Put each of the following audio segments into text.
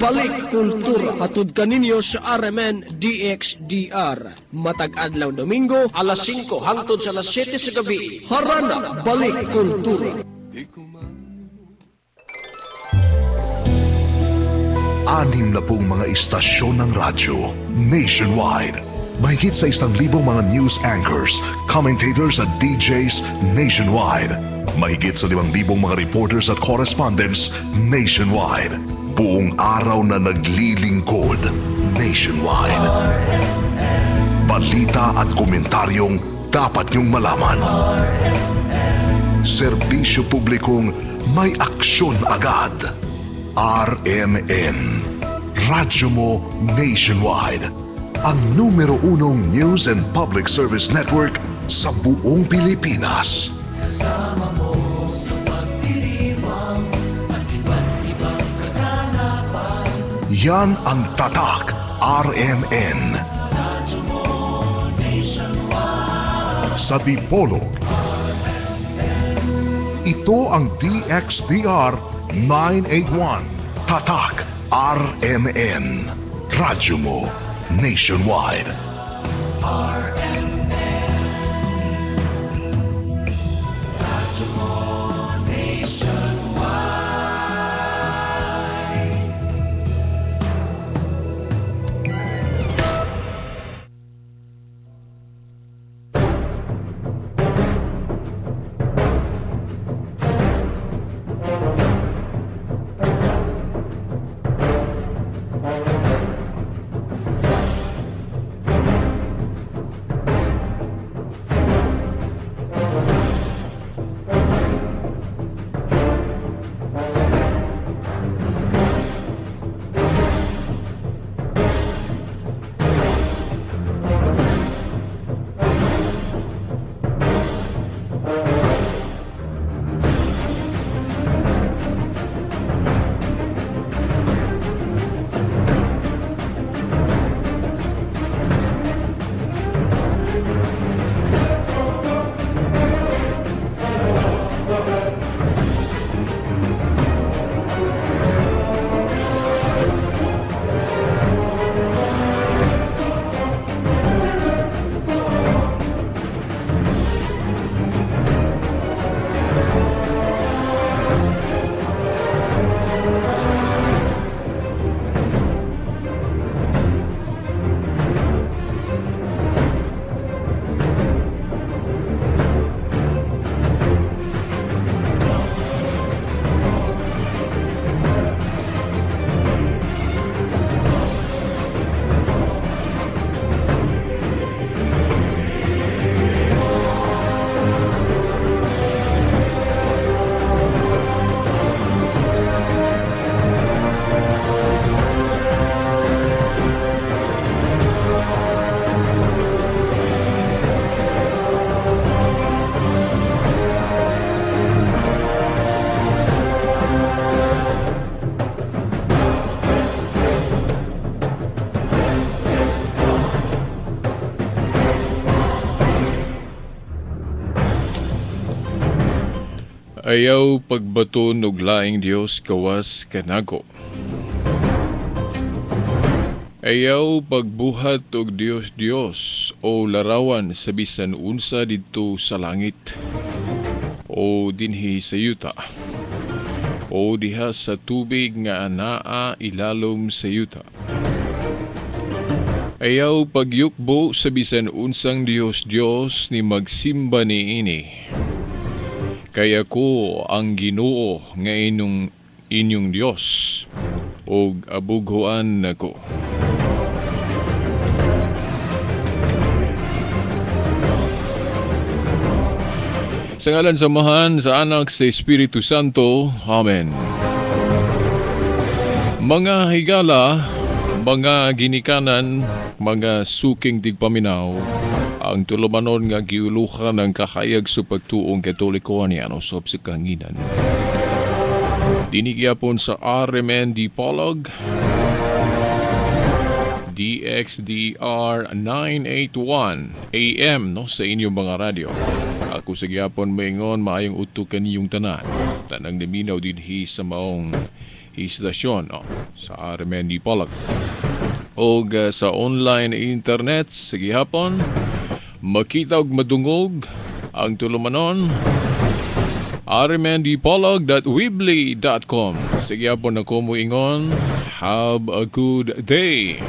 Balik Kultura. Hatod kaninyo sa RMN DXDR. Matag adlaw Domingo, alas 5 hangtod sa alas 7 sa gabi. Harana Balik Kultura. Anim na pong mga istasyon ng radyo nationwide. Mahigit sa 1,000 mga news anchors, commentators at DJs nationwide. Mahigit sa 5,000 mga reporters at correspondents nationwide. Buong araw na naglilingkod nationwide. Balita at komentaryong dapat niyong malaman. Serbisyo publikong may aksyon agad. RMN. Radyo mo nationwide. Ang numero 1 news and public service network sa buong Pilipinas. Kasama mo sa pagdiriwang at iba't ibang kaganapan. Yan ang Tatak RMN. Radyo mo nationwide. Sa Dipolog. Ito ang DXDR 981. Tatak RMN. Radyo mo nationwide. RMN. Radyo mo nationwide. Ayaw pagbaton og laing Dios gawas kanako. Ayaw pagbuhat og Dios Dios o larawan sa bisan unsa didto sa langit o dinhi sa yuta o diha sa tubig nga anaa ilalom sa yuta. Ayaw pagyukbo sa bisan unsang Dios Dios ni magsimba niini. Kaya ko ang Ginoo nga inyong Dios og abughoan nako. Sa ngalan sa Amahan, sa Anak, sa Espiritu Santo. Amen. Mga higala, mga ginikanan, mga suking tigpaminaw, ang tulumanon nga giuluhan ang kahayag sa pagtuong Katoliko niya usab sa kahanginan. Dinigyapon sa RMN Dipolog, DXDR 981 AM no, sa inyong mga radyo. Ako sa gyapon maingon maayong utok kaniyong tanan. Tanang naminaw dinhi sa maong istasyon, no, sa RMN Dipolog. Og sa online internet sa gihapon makita og madungog ang tulumanon rmndipolog.weebly.com. Sige po na ko mo ingon, have a good day.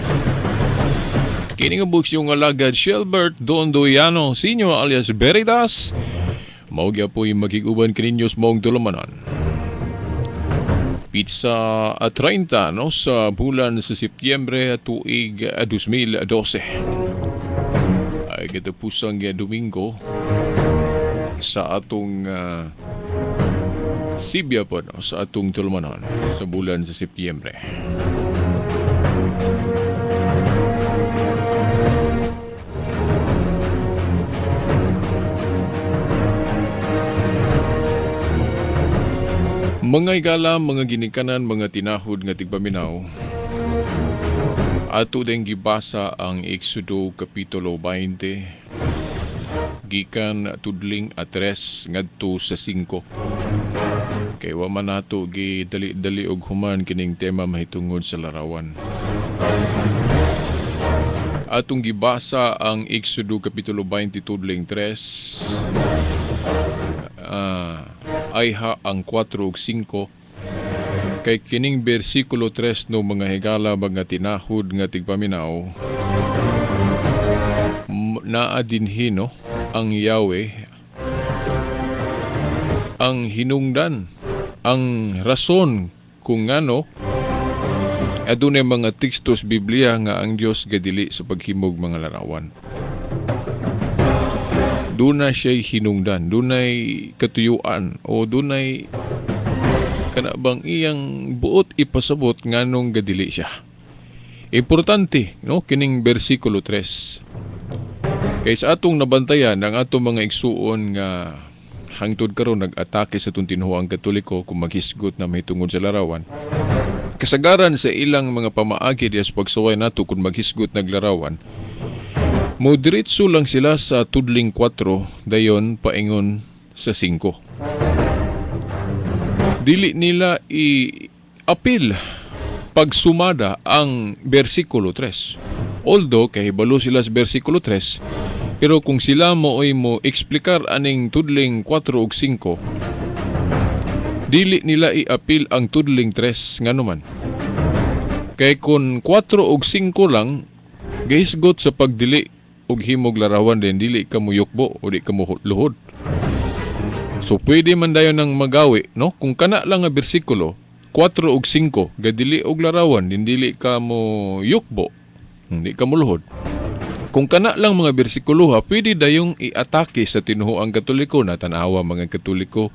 Kini nga books yung alagad Shelbert Dondoyano Sr. alias Veritas. Mao gyapon magkiguban kaninyo sa maong tulumanon. Pizza 30, no, sa bulan sa Setyembre tuig 2012. Ay katapusang Domingo sa atong sibya po, no, sa atong tulumanon sa bulan sa Setyembre. Mga igala, mga ginikanan, mga tinahod nga tigpaminaw, ato din gibasa ang Exodo Kapitulo 20, gikan tudling a 3 ngadto sa 5. Kay wa man nato gidali-dali og human kining tema mahitungod sa larawan. Atong gibasa ang Exodo Kapitulo 20 tudling 3, ayha ang 4 ug 5, kay kining bersikulo 3 no mga higala mga tinahod nga tigpaminaw, naa dinhi, no, ang Yahweh ang hinungdan, ang rason kung ngano adunay mga tekstos Biblia nga ang Dios gadili sa paghimog mga larawan. Dunay siya'y hinungdan, dunay katuyuan, o dunay kanabang iyang buot ipasabot nganong gadili siya. Importante, no, kining bersikulo 3. Kay sa atong nabantayan ang atong mga igsuon nga hangtod karon nag-atake sa atong tinuoang Katoliko kung maghisgot na mahitungod sa larawan. Kasagaran sa ilang mga pamaagi diya sa pagsuway nato kung maghisgot naglarawan, modiretso lang sila sa tudling 4, dayon paingon sa 5. Dili nila i-apil pagsumada ang bersikulo 3. Although, kahibalo sila sa bersikulo 3, pero kung sila mooy mo eksplikar aning tudling 4 ug 5, dili nila i-apil ang tudling 3 nganuman. Kay kung 4 ug 5 lang, gahisgot sa pagdili ug himog larawan din, dili ka muyukbo o di ka luhod. So pwede man dayon ng magawi, no? Kung kana lang nga bersikulo 4 ug 5, gadili og larawan din dili ka mo yukbo, hindi ka mo luhod. Kung kana lang mga bersikulo ha, pwede dayong iatake sa tinuoang Katoliko. Na tan-awa mga Katoliko,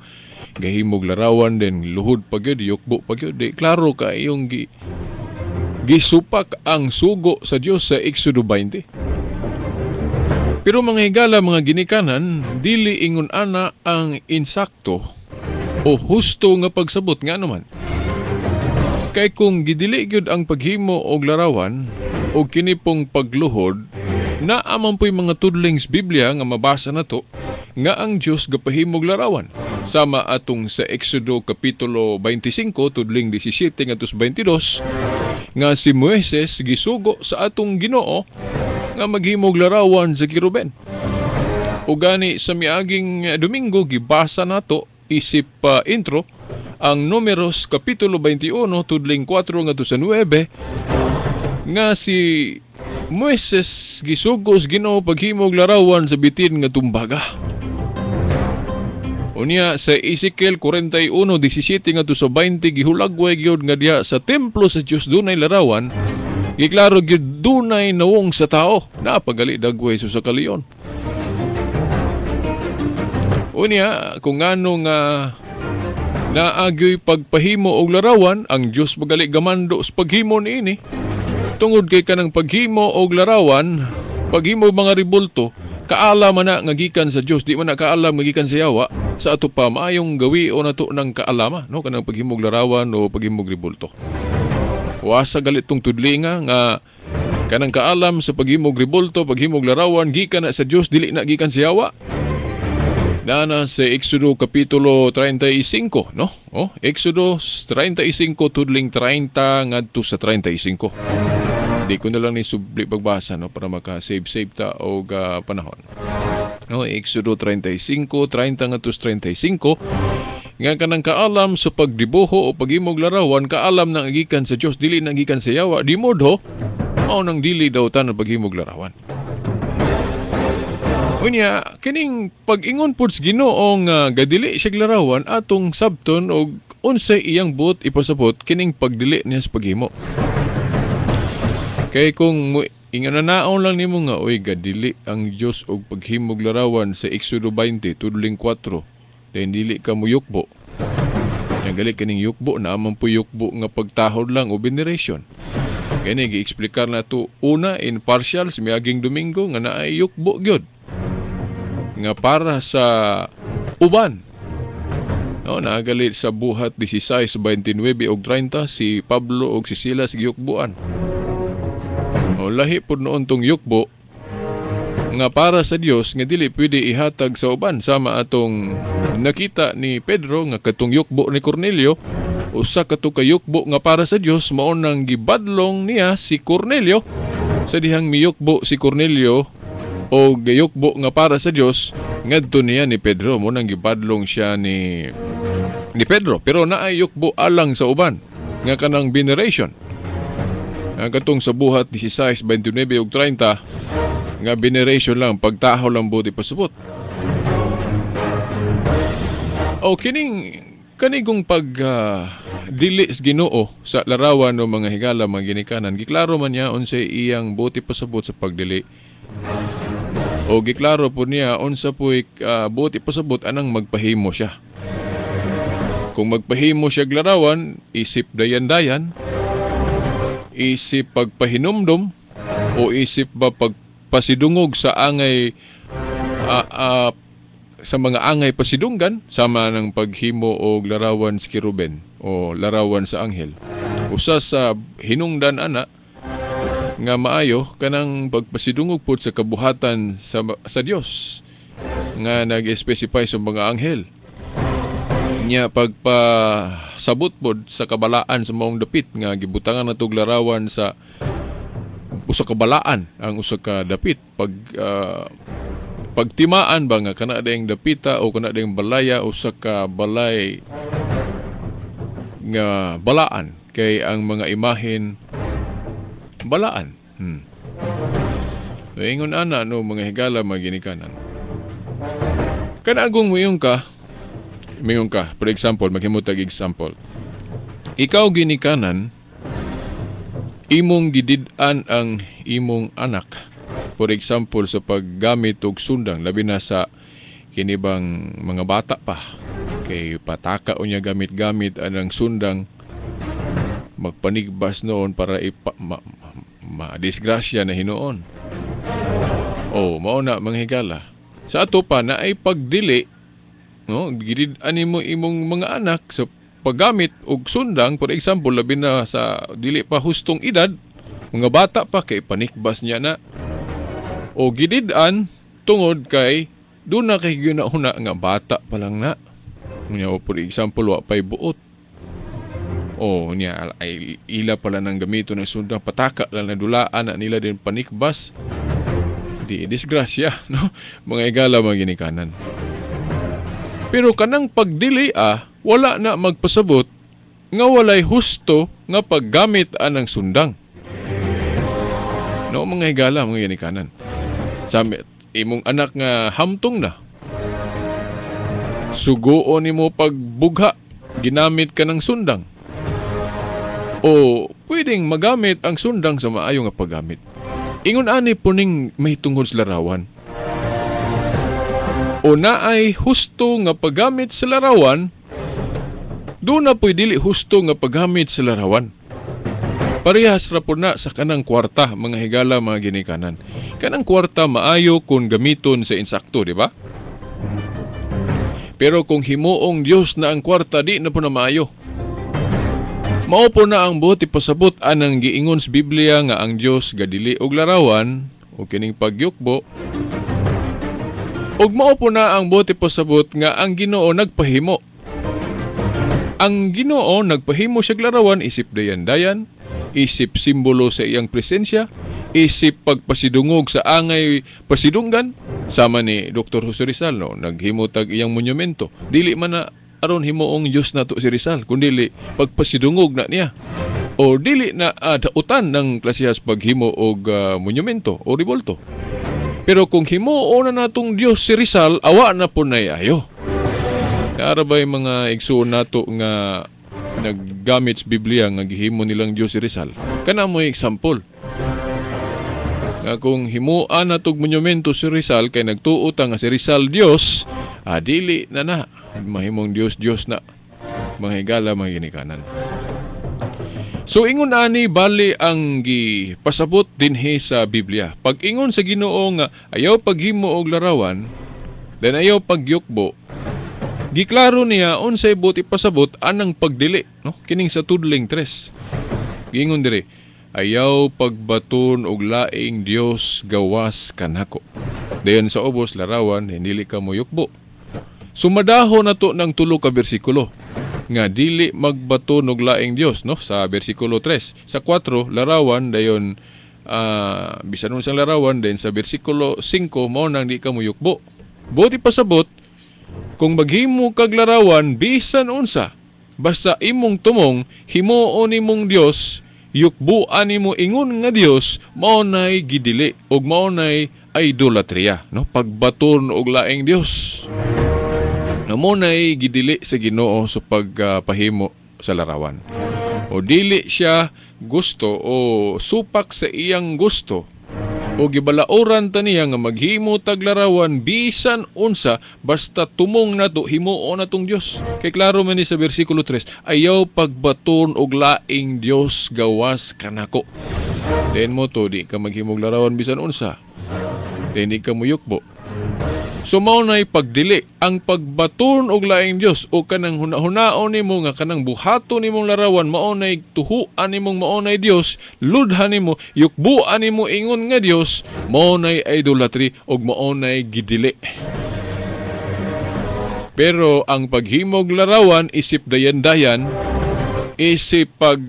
gahimog larawan din luhod pa gyud, yukbo pa gyud. Di klaro ka iyong gisupak ang sugo sa Dios sa Exodo 20. Pero mga higala, mga ginikanan, dili ingon ana ang insakto o husto nga pagsabot nga naman. Kay kung gidili gyud ang paghimo og larawan o kini pong pagluhod, naa man po'y mga tudlings Biblia nga mabasa nato nga ang Dios gapahimog larawan. Sama atong sa Exodo Kapitulo 25 tudling 17 ngadto sa 22 nga si Moises gisugo sa atong Ginoo nga maghimog larawan sa kiruben. O gani sa miaging Domingo gibasa nato isip intro ang Numeros Kapitulo 21 tudling 4 ngadto sa 9 nga si Moises gisugo sa Ginoo paghimog larawan sa bitin nga tumbaga. Unya sa Ezekiel 41:17 ngadto sa 20 gihulagway gyud nga diha sa templo sa Dios dunay larawan. Giklaro gyud dunay nawong sa tao. Napagali dagway so sa kaliyon. Unya kung ngano nga naagyoy pagpahimo og larawan, ang Dios magali gamando sa paghimo niini. Tungod kay kanang paghimo og larawan, paghimo mga ribulto, kaalam man na nga gikan sa Dios, di man na kaalam nga gikan sa yawa. Sa ato pa maayong gawi o nato ng kaalama, no, kanang paghimog larawan o paghimog ribulto. Wasa galit tong tudlinga nga kanang kaalam sa paghimog ribulto, paghimog larawan, gikan na sa Dios, dili na gikan sa yawa. Nana sa Exodo Kapitulo 35, no? Oh, Exodo 35 tudling 30 ngadto sa 35. Di ko na lang ni subli pagbasa, no, para maka-save-save ta og panahon. No, Exodo 35, 30 ngadto sa 35. Nga kanang kaalam sa pagdibuho o paghimog larawan, kaalam nang gikan sa Dios, dili nang gikan sa yawa, di modho, mao nang dili daw tan ang paghimog larawan. Unya, kining pag-ingon pod sa Ginoo nga gadili siya larawan, atong sabton og unsay iyang buot ipasabot kining pagdili niya sa paghimo. Kay kung ingananaon lang nimo nga oy gadili ang Dios og paghimog larawan sa Exodo 20 tudling 4, then dili ka muyukbo. Yang gali kining yukbo na man po yukbo nga pagtahod lang o veneration. Gani gi-eksplikar na to una in partial sa miaging Domingo nga naay yukbo gyud nga para sa uban. No, naagalit sa Buhat 16, 29 og 30 si Pablo og si Silas giyukbuan. O lahi pud noon tong yukbo nga para sa Dios nga dili pwede ihatag sa uban, sama atong nakita ni Pedro nga katong yukbo ni Cornelio, usa kato ka yukbo nga para sa Dios, mao nang gibadlong niya si Cornelio sa dihang miyukbo si Cornelio o gayukbo nga para sa Dios ngadto niya ni Pedro, mo nang gibadlong siya ni Pedro, pero naay yukbo alang sa uban nga kanang veneration. Ang katong sa Buhat 16, 29 ug 30 nga veneration lang, pagtahaw lang buti pasubot. O kining kanigong pag dili sa Ginoo sa larawan ng mga higala mga ginikanan, giklaro man niya unsay iyang buti pasabot sa pagdili. O giklaro po niya unsa po'y buti pasabot anang magpahimo siya. Kung magpahimo siya larawan, isip dayan-dayan, isip pagpahinumdum, o isip ba pagpasidungog sa angay sa mga angay pasidunggan, sama ng paghimo og larawan sa keruben o larawan sa anghel. Usa sa hinungdan ana nga maayo kanang pagpasidungog pod sa kabuhatan sa Dios nga nag-specify sa mga anghel. Nya pagpasabot pod sa kabalaan sa maong dapit nga gibutangan natog larawan sa usa ka balaan ang usa ka dapit, pag pagtimaan ba nga kana dayang dapita o kana dayang balaya usa ka balay nga balaan kay ang mga imahen balaan. So, ingon ana no mga higala mga ginikanan. Kanagong muingon ka, for example, maghimutag example. Ikaw ginikanan, imong gidid-an ang imong anak. For example, sa paggamit og sundang, labi na sa kinibang mga bata pa, kay pataka unya gamit-gamit anang sundang, magpanigbas noon para ma-disgrasya na hinuon. O, mao na mga higala. Sa ato pa na ay pagdili, no, gidid-an nimo imong mga anak sa paggamit og sundang, for example, labi na sa dili pa hustong edad, mga bata pa kay panikbas niya na. O gidid-an tungod kay doon na kay ginauna nga bata pa lang na. Nya, o for example, wa pay buot. O niya ay ila pala nang gamito ng sundang, pataka lang na dulaan na nila din panikbas. Di disgrasya, no? Mga igala mga ginikanan. Pero kanang pagdili wala na magpasabot nga walay husto nga paggamit anang sundang. No, mga higala mga ginikanan. Sa imong anak nga hamtong na, suguon nimo pagbugha, ginamit ka ng sundang. O pwedeng magamit ang sundang sa maayo nga paggamit. Ingon ani puning may tungod sa larawan. O naay husto nga paggamit sa larawan, doon na po'y dili husto nga paggamit sa larawan. Parehas ra po na sa kanang kwarta, mga higala, mga ginikanan. Kanang kwarta maayo kung gamiton sa insakto, di ba? Pero kung himuong Dios na ang kwarta, di na po na maayo. Mao po na ang buot ipasabot anang giingon sa Biblia nga ang Dios gadili og larawan o kining pagyukbo. Ug mao po na ang bote pasabot nga ang Ginoo nagpahimo. Ang Ginoo nagpahimo siya larawan isip dayan-dayan, isip simbolo sa iyang presensya, isip pagpasidungog sa angay pasidunggan. Sama ni Dr. Jose Rizal, no, naghimo tag iyang monumento. Dili man na aron himuong Dios nato si Rizal, kundili pagpasidungog na niya. O dili na dautan ng klasehas paghimo og monumento o revolto. Pero kung himuon na natong Dios si Rizal, awa na po nay ayo. Naara ba'y mga igsuon nato nga naggamit sa Biblia nga gihimo nilang Dios si Rizal? Kana mo example. Nga kung himuan natog monumento si Rizal kay nagtuo ta nga si Rizal Dios, dili na na mahimong Dios Dios na, mga higala mga ginikanan. So ingon ani bali ang gipasabot dinhi sa Biblia. Pag ingon sa Ginoo nga ayaw paghimo og larawan, then ayaw pagyukbo, giklaro niya unsay buot ipasabot anang pagdili, no? Kining sa tudling 3. Giingon diri, ayaw pagbaton og laing Dios gawas kanako. Dayon sa ubos larawan dili ka moyukbo. Sumadaho na to ng tulo ka bersikulo nga dili magbaton og laing Dios, no? Sa bersikulo 3, sa 4 larawan, dayon bisan unsang larawan, dayon sa bersikulo 5 mao nang di ka moyukbo. Buot ipasabot kung maghimo kag larawan bisan unsa, basta imong tumong himuon nimong Dios, yukbuan nimo ingon nga Dios, mao nay gidili ug mao nay idolatria, no? Pagbaton og laing Dios. Mao nay gidili sa Ginoo sa pagpahimo sa larawan. O dili siya gusto o supak sa iyang gusto o gibalaoran ta niya nga maghimo tag larawan bisan unsa basta tumong nato himuon natong Dios. Kay klaro man ni sa bersikulo 3, ayaw pagbaton og laing Dios gawas kanako. Then mo to di ka maghimog larawan bisan unsa. Then di ka muyukbo. So mao nay pagdili ang pagbaton og laing Dios o kanang hunahunaon nimo nga kanang buhaton nimong larawan mao nay tuhuan nimong mao nay Dios, ludhan nimo, yukbuan nimo ingon nga Dios, mao nay idolatry og mao nay gidili. Pero ang paghimog larawan isip dayan-dayan, isip pag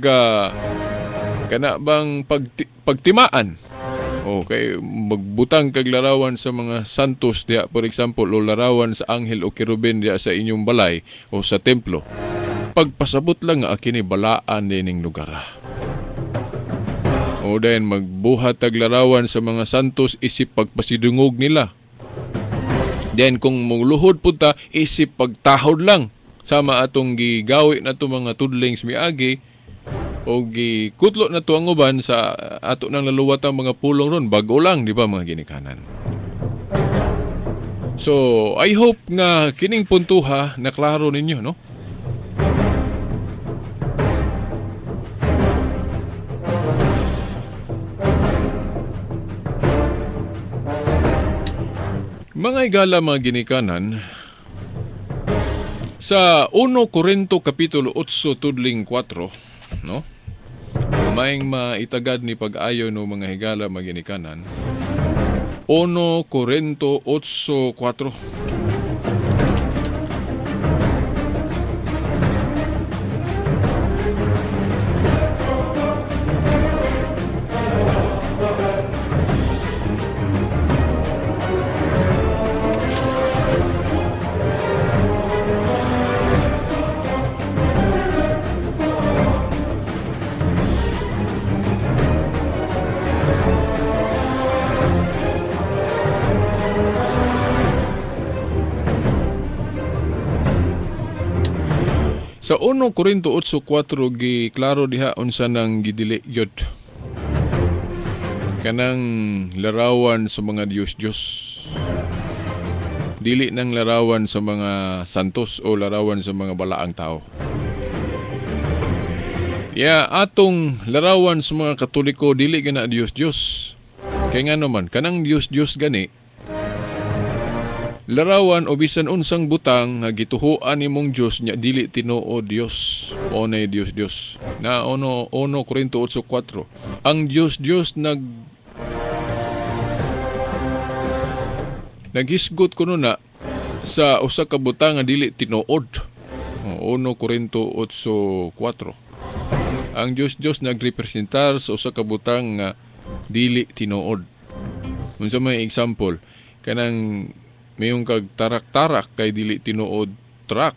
kana bang pagtimaan. Okay, magbutang kag larawan sa mga santos diha, for example, o larawan sa anghel o kerubin diha sa inyong balay o sa templo. Pagpasabot lang nga kini balaan dining lugar. O dayon magbuhat tag larawan sa mga santos isip pagpasidungog nila. Then kung muluhod pud ta isip pagtahod lang sama atong gigawi na to mga tudlings miagi o gikutlo na to ang uban sa ato nang laluwat ang mga pulong ron, bago lang, di ba mga ginikanan? So, I hope nga kining puntuha na klaro ninyo, no? Mga igala mga ginikanan, sa 1 Korinto Kapitulo 8 tudling 4, no? Maing maitagad ni pag-ayo no mga higala mga ginikanan. 1 Korinto 8:4. Sa 1 Korinto 8:4 giklaro diha unsa nang gidili gyud. Kanang larawan sa mga Diyos-Diyos. Dili nang larawan sa mga santos o larawan sa mga balaang tao. Ya atong larawan sa mga Katoliko dili gana Diyos-Diyos. Kay ngano man kanang Diyos-Diyos gani larawan o bisan unsang butang nga gituhoan nimong Dios nya dili tinuod Dios. Mao nay Dios Dios. Na 1 Korinto 8:4. Ang Dios Dios nag Naghisgot kuno na sa usa ka butang nga dili tinuod. 1 Corinto 8:4. Ang Dios-Dios nagrepresentar sa usa ka butang nga dili tinuod. Unsa may example, kanang mayong kag tarak-tarak kay dili tinuod truck.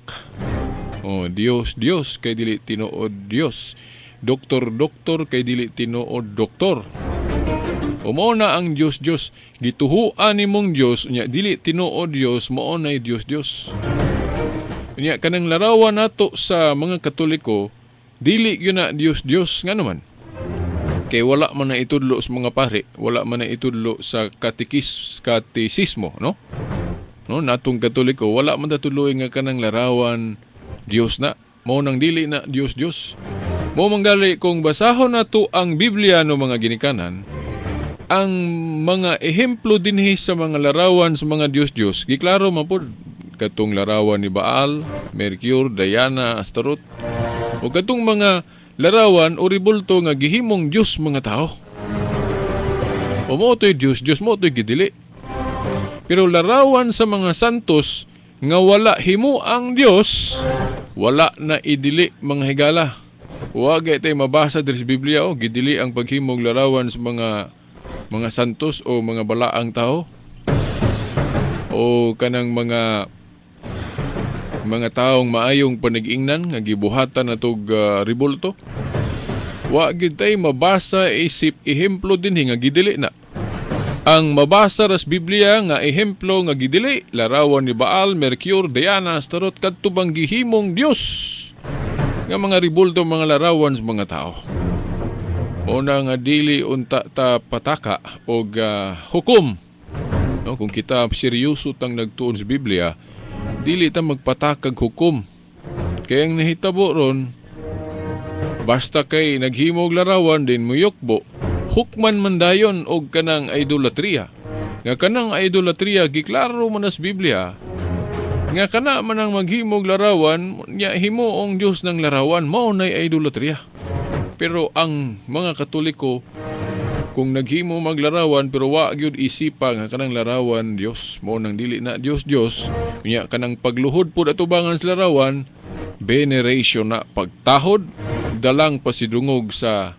O Dios Dios kay dili tinuod Dios. Doktor doktor kay dili tinuod doktor. O mao na ang Dios Dios, gituhuan nimong Dios unya dili tinuod Dios, mao nay Dios Dios. Unya kanang larawan nato sa mga Katoliko, dili gyud na Dios Dios ngano man. Kay wala man na itudlo sa mga pare, wala man na itudlo sa katekismo, no? No, natong Katoliko wala man tatuloy nga kanang larawan Dios na, mao nang dili na Dios Dios. Mao manggali kung basahon nato ang Biblia no mga ginikanan, ang mga ehemplo dinhi sa mga larawan sa mga Dios-Dios, giklaro man pud katong larawan ni Baal, Mercure, Diana, Astaroth, o katong mga larawan o ribulto nga gihimong Dios mga tao. O mao to'y Dios, Dios mao to'y gidili. Pero larawan sa mga santos nga wala himo ang Dios, wala na idili mga higala. Wa gay tay mabasa diri sa Biblia o gidili ang paghimog larawan sa mga santos o mga balaang tao o kanang mga taong maayong panag-ingnan nga gibuhatan natog ribulto. Wa gid tay mabasa isip ehemplo dinhi nga gidili na. Ang mabasa ras Biblia nga ehemplo nga gidili larawan ni Baal, Mercure, Diana, Astaroth kadto bang gihimong Dios nga mga ribulto mga larawan sa mga tao. Una nga dili unta ta pataka og hukom. No, kung kita seryoso tang nagtuon sa Biblia, dili ta magpatakag hukom. Kaya ang nahitabo ron, basta kay naghimog larawan din muyokbo, hukman man dayon og kanang idolatria. Nga kanang idolatria giklaro man sa Biblia, nga kana man ang maghimog larawan, nya himuong Dios ng larawan, mao nay idolatria. Pero ang mga Katoliko, kung naghimo maglarawan pero wa gyud isipa nga kanang larawan Dios, mao nang dili na Dios Dios, unya kanang pagluhod pud atubangan sa larawan, veneration na pagtahod, dalang pasidungog sa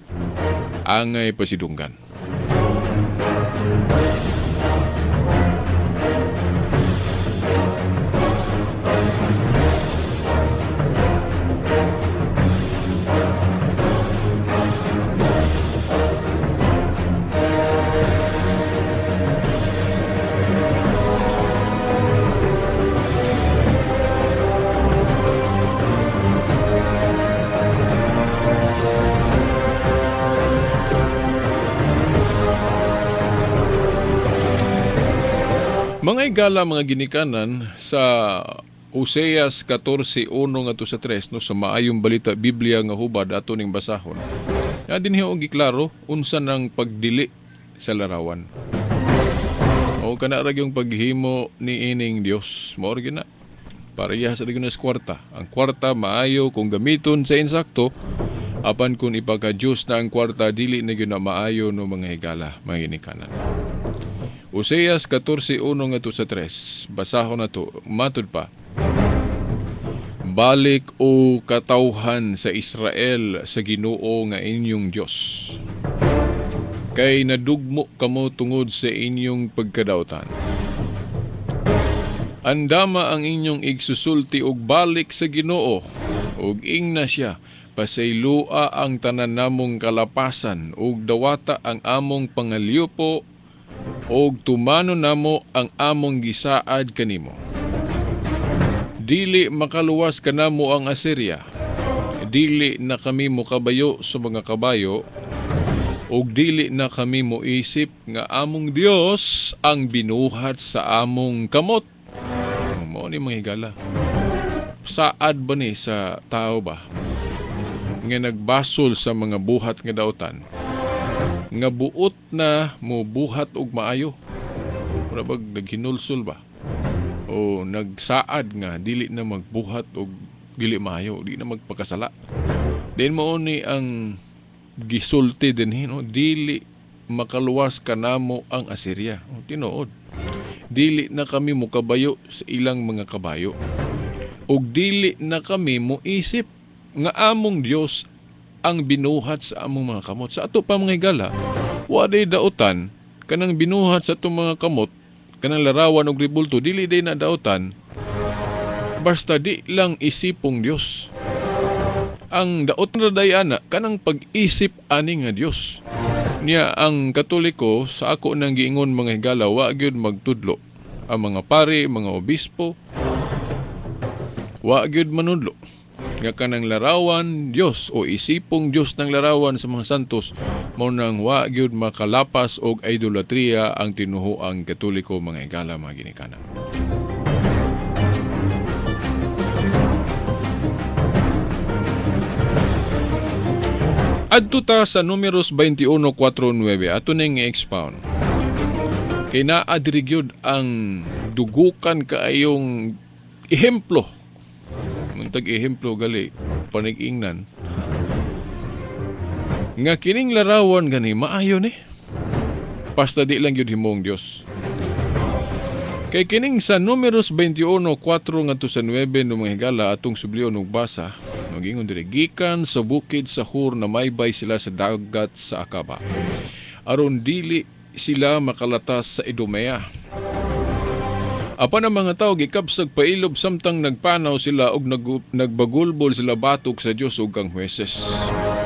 angay pasidunggan. Mga igala, mga ginikanan, sa Oseas 14:1 ngadto sa 3, no, sa maayong balita Biblia nga hubad ato ning basahon. Na dinhi og giklaro unsa nang pagdili sa larawan. O kana ra gyung paghimo niining Dios, mao ra gyud na. Parehas ra gyud na sa kwarta. Ang kwarta maayo kung gamiton sa insakto, apan kung ipaka-Dios na ang kwarta dili na gyud na maayo no mga higala, mga ginikanan. Oseas 14:1 ngadto sa 3. Basahon na to. Matud pa. Balik o katawhan sa Israel sa Ginoo nga inyong Dios. Kay nadugmo kamo tungod sa inyong pagkadawtan. Andama ang inyong igsusulti og balik sa Ginoo ug ingna siya, pasaylua ang tanan namong kalapasan ug dawata ang among pangalyupo og tumano namo ang among gisaad kanimo. Dili makaluwas kanamo ang Assyria. Dili na kami mokabayo sa mga kabayo, og dili na kami moisip nga among Dios ang binuhat sa among kamot. Mao ni mga higala. Saad ba ni sa tao ba nga nagbasol sa mga buhat nga dautan, nga buot na mobuhat og maayo? Mura bag naghinulsol ba o nagsaad nga dili na magbuhat og dili maayo, di na magpakasala. Then mao ni ang gisulti dinhi, no? Dili makaluwas kanamo ang Assyria. O, tinuod. Dili na kami mokabayo sa ilang mga kabayo. Ug dili na kami moisip nga among Dios ang binuhat sa among mga kamot. Sa ato pa mga higala, waday daotan kanang binuhat sa atong mga kamot, kanang larawan og ribulto, dili day na daotan. Basta di lang isipong Dios. Ang daot na day ana kanang pag-isip ani nga Dios. Niya ang Katoliko sa ako nang giingon mga higala, wa gyud magtudlo. Ang mga pari, mga obispo, wa gyud manudlo nga kanang larawan Dios o isipong Dios ng larawan sa mga santos mao nang wa gyud makalapas og idolatria ang tinuhuang Katoliko mga higala mga ginikanan. Adto ta sa Numeros 21:4-9 ato ning i-expound. Kay naa diri gyud ang dugukan kaayong ehemplo. Muntag ehemplo gali panig-ingnan. Nga kining larawan gani maayo ni. Basta di lang gyud himong Dios. Kay kining sa Numeros 21:4 ngadto sa 9 no mga higala atong sublion og basa. Magingon diri, gikan sa bukid sa Hur na maybay sila sa dagat sa Akaba. Aron dili sila makalatas sa Idumea. Apan ang mga tawo gikabsag pailob samtang nagpanaw sila og nagbagulbol sila batok sa Dios ug kang Hueses.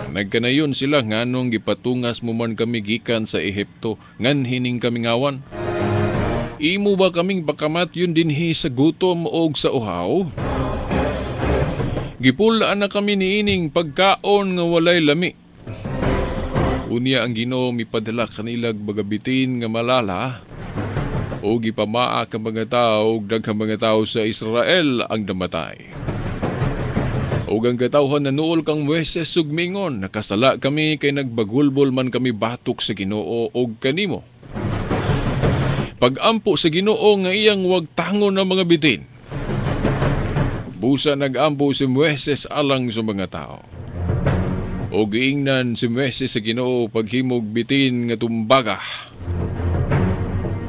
Nagkanayon sila nganong gipatungas mo man kami gikan sa Ehipto, nganhining kami ngawan. Imo ba kaming pakamatyon dinhi sa gutom og sa uhaw? Gipulaan na kami niining pagkaon nga walay lami. Unya ang Ginoo mipadala kanilag bagabitin nga malala o gipamaa ka mga tao og daghang mga tao sa Israel ang namatay. Og ang katawhan na nuol kang Moises ug mingon, nakasala kami kay nagbagulbol man kami batok sa Ginoo og kanimo. Pagampo sa Ginoo nga iyang wagtangon ang mga bitin. Busa nagampo si Moises alang sa mga tao. O giingnan si Moises sa Ginoo paghimog bitin nga tumbaga.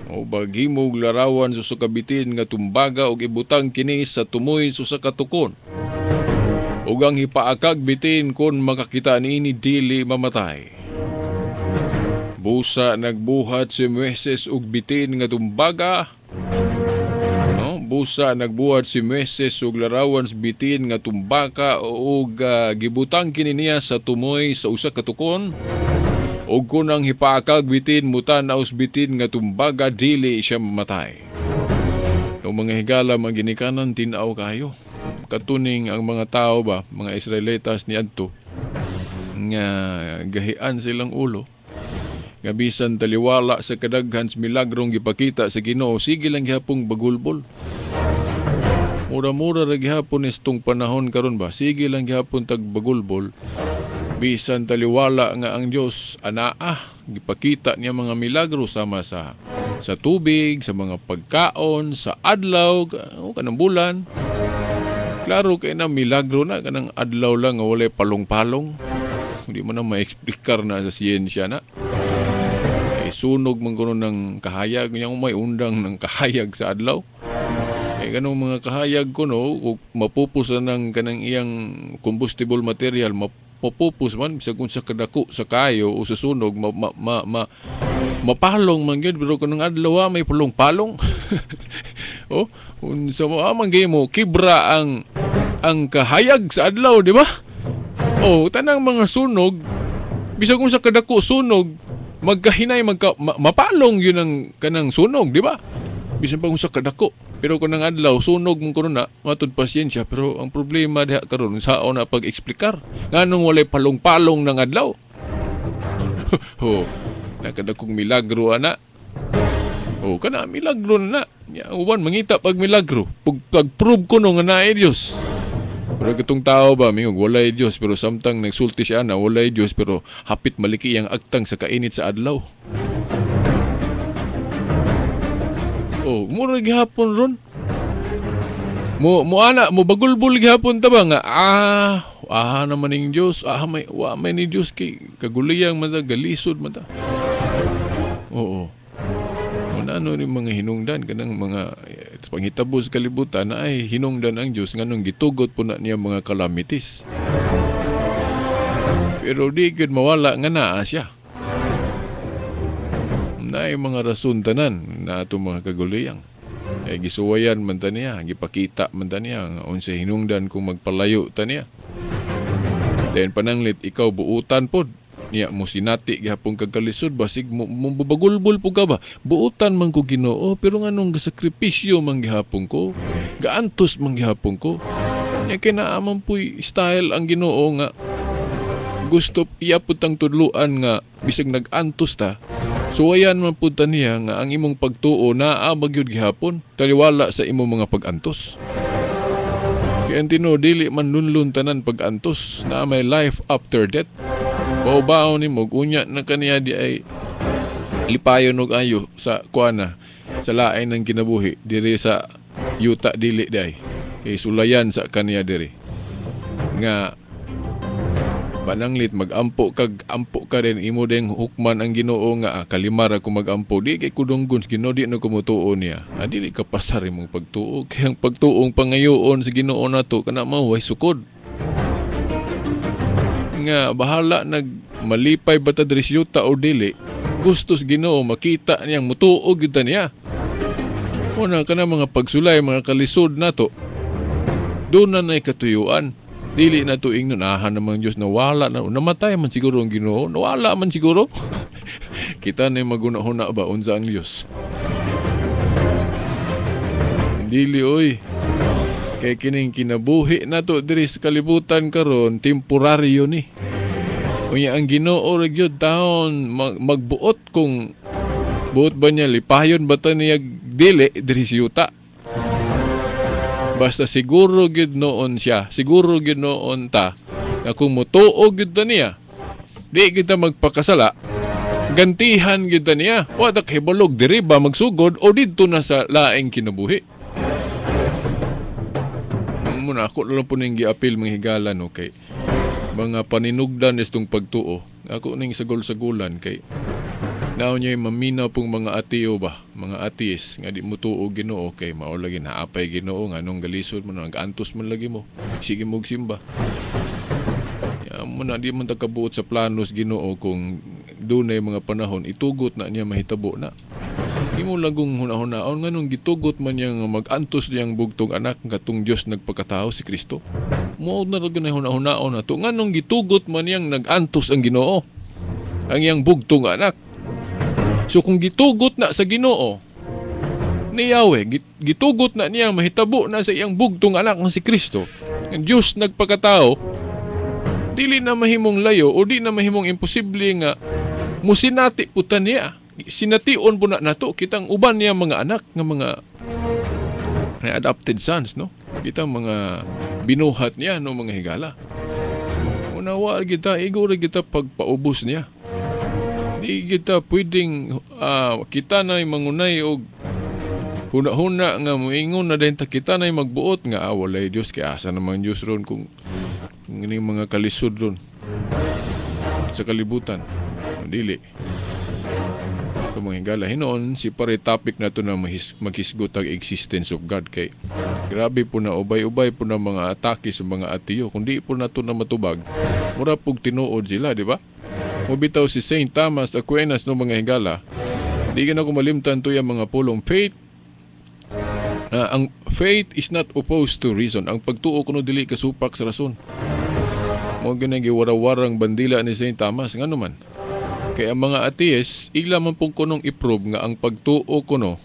O paghimog larawan sa usa ka bitin nga tumbaga og ibutang kini sa tumoy sa usa ka tukon. Ug ang hipaakag bitin kon makakita niini dili mamatay. Busa nagbuhat si Moises og bitin nga tumbaga. Busa nagbuhat si Moises og larawan sa bitin nga tumbaka og gibutang kini niya sa tumoy sa usa ka tukon. Og kun ang hipaakag bitin mutan-aw sa bitin nga tumbaga dili siya mamatay. No mga higala mga ginikanan, tin-aw kayo. Katuning ang mga tao ba, mga Israelitas niadto nga gahian silang ulo. Nga bisan taliwala sa kadaghan sa milagrong gipakita sa Ginoo, sige lang gihapong bagulbol. Mura-mura ra gihapon istong panahon karon ba, sige lang gihapon tag bagulbol. Bisan taliwala nga ang Dios anaa, gipakita niya mga milagro sama sa tubig, sa mga pagkaon, sa adlaw, o kanang bulan. Klaro kay na milagro na kanang adlaw lang nga walay palong-palong. Hindi mo na maeksplikar na sa siyensya na. Sunog man kuno ng kahayag, nya may undang ng kahayag sa adlaw. Eh kanang mga kahayag kuno mapupus na ng kanang iyang combustible material, mapupus man bisag unsa kadako sa kayo o sa sunog, mapalong man gyud, pero kanang adlaw may palong-palong. Oh, unsa mo man gyud mo kibra ang kahayag sa adlaw, di ba? Oh, tanang mga sunog bisag unsa kadako sunog, magkahinay, mapalong yun ang kanang sunog, di ba? Bisan pa kung sa kadako. Pero kung ang adlaw, sunog mong kuno na, matud pasyensya. Pero ang problema diha karon sao na pag-eksplikar? Nganong walay palong-palong ng adlaw? Oh, nakadakong milagro ana. Oh, kana milagro na. Ya, uwan mangita pag milagro. Pag-prove ko no nga naay Dios. Pero katong tao ba, mingog, walay Diyos, pero samtang nagsulti siya na, walay Diyos, pero hapit maliki ang agtang sa kainit sa adlaw. Oh, mura gihapon ron. Mo ana, mo bagulbul gihapon ta ba nga, ah naman ning Diyos, may, wa may ni Diyos, kay kaguliyang man ta, galisod man ta. Oo. Muna Plano ni mga hinungdan kanang mga panghitabo sa kalibutan na ay hinungdan ang Dios nganong gitugot po na niya mga calamities. Pero di gyud mawala nga naa siya. Naay mga rason tanan na atong mga kaguliyang. Eh, gisuwayan man ta niya, gipakita man ta niya nga unsa hinungdan kung magpalayo ta niya. Then pananglit ikaw buutan pod niya mo sinati gihapon kag kalisod, basig mo, mo babagulbol po ka ba, buutan man ko Ginoo, pero nganong gasakripisyo man gihapon ko, gaantos man gihapon ko niya? Kay naa man puy style ang Ginoo nga gusto iya pud tang tudluan nga bisag nag-antos ta, suwayan man pud ta niya nga ang imong pagtuo naa magyud gihapon taliwala sa imong mga pag-antos. Kaya ang tinuod, dili man lunlun tanan pag-antos na may life after death. Bawbaw ni mo, unya na kaniya di ay lipayon og ayo sa kuana sa lain ng kinabuhi diri sa yuta, dili di ay. Kay sulayan sa kaniya diri. Nga pananglit magampo kag ampo ka rin, imo ding hukman ang Ginoo nga kalimar ako magampo, di kay kudunggon sa Ginoo, di na kumutuo niya. Dili ka pasar imong pagtuo, kay ang pagtuong pangayoon sa Ginoo nato kana mao way sukod nga bahala nag malipay ba ta diri sa yuta o dili, gusto sa Ginoo makita niyang mutuo gyud ta niya. Una kana mga pagsulay, mga kalisod nato, doon na na'y katuyuan. Dili na to ingnon, aha naman Diyos, nawala na, namatay man siguro ang Ginoo, nawala man siguro. Kita na yung maguna-huna ba, unsa ang Diyos. Dili oy. Kay kining kinabuhi nato diri sa kalibutan karon, temporaryo ni. Unya ang Ginoo ra gyud taon magbuot kung buot ba niya lipayon ba ta niya dili diri sa yuta. Basta siguro gyud noon siya, siguro gyud noon ta nga kung motuo gyud ta niya, di kita magpakasala, gantihan gyud ta niya. Wa ta kahibalog diri ba magsugod o didto na sa laing kinabuhi. Muna ako lang po ning giapil, mga higala, no, kay mga paninugdan istong pagtuo. Ako ning sagol-sagulan kay nao niya maminaw pong mga ateo ba, mga atheist nga di mo tuo Ginoo kay mao lagi naapay Ginoo, nganong galisod man, nag-antos man lagi mo, sige mo simba. Ya mo na di man ta kabuot sa planos Ginoo kung dunay mga panahon itugot na niya mahitabo na. Imo lagong hunahunahon nganong gitugot man niya nga mag-antos niyang bugtong anak katong Dios nagpakatao si Kristo. Mao na ra ganay hunahunahon nato nganong gitugot man niyang nag-antos ang Ginoo, ang iyang bugtong anak. So kung gitugot na sa Ginoo ni Yahweh, gitugot na niya mahitabo na sa iyang bugtong anak nga si Kristo, ang Dios nagpakatao, dili na mahimong layo o di na mahimong imposible nga musinati puta niya. Sination po na nato kitang uban niya mga anak nga mga adopted sons, no? Kitang mga binuhat niya, no, mga higala. Unawa kita, igo ra kita pagpaubos niya. Di kita pwedeng kita na'y mangunay og huna-huna nga moingon na din ta kita na'y magbuot nga walay Dios, kay asa namang Dios ron kung ining mga kalisod ron sa kalibutan. Dili. Ito, mga higala, hinoon si pare topic na to na maghisgot ang existence of God kay grabe po na ubay-ubay po na mga atake sa mga ateo. Kung di po na to na matubag, mura pog tinuod sila, di ba? Mubitaw si Saint Thomas Aquinas, no, mga higala. Di ka na kumalimtan to yung mga pulong. Faith, ang faith is not opposed to reason. Ang pagtuo kuno dili kasupak sa rason. Mo ganang giwarawarang bandila ni Saint Thomas ngano man. Kaya ang mga atheist, ila man pong kunong i-prove nga ang pagtuo kuno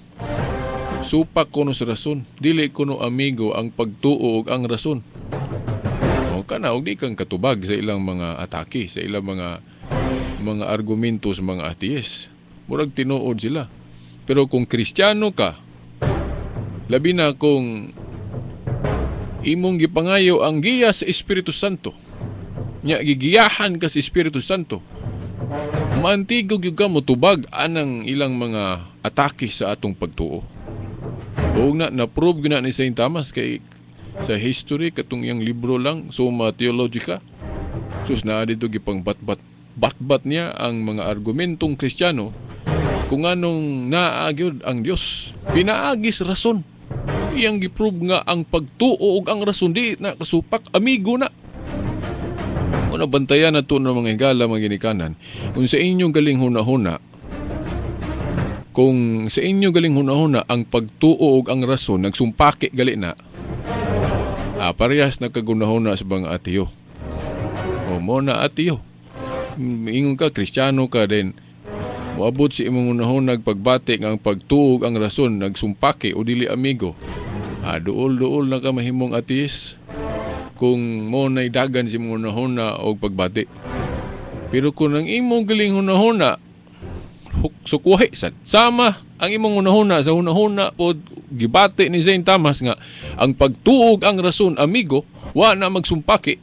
supak kuno sa rason. Dili kuno amigo ang pagtuo ug ang rason. O kana og di kang katubag sa ilang mga atake, sa ilang mga argumento sa mga atheist. Murag tinuod sila. Pero kung Kristiyano ka, labi na kung imong gipangayo ang giya sa Espiritu Santo, nya gigiyahan ka sa Espiritu Santo, maantigog gyud ka motubag anang ilang mga atake sa atong pagtuo. Ug na na-prove gyud na ni Saint Thomas kay sa history katong iyang libro lang Summa Theologica. Sus, naa dito gipang batbat batbat niya ang mga argumentong Kristiyano. Kung anong naa gyud ang Dios, pinaagi sa rason. Iyang giprove nga ang pagtuo ug ang rason di na kasupak, amigo na. Una bantayan na to ng mga higala, mga ginikanan. Kung sa inyong galing hunahuna, kung sa inyo galing hunahuna ang pagtuo ug ang rason nagsumpaki gali na, parehas nagkagunahuna sa mga atiyo. O mo na atiyo. Ingon ka, Kristiyano ka din. Moabot si imong hunahuna pagbati nga ang pagtuo ug ang rason nagsumpaki o dili amigo. Duol-duol na ka mahimong ateist kung mo na'y dagan si imong hunahuna og pagbati. Pero kung ang imong galing hunahuna sukwahi sad sama ang imong hunahuna sa hunahuna pod gibati ni Saint Thomas nga ang pagtuog ang rason amigo, wa na magsumpaki.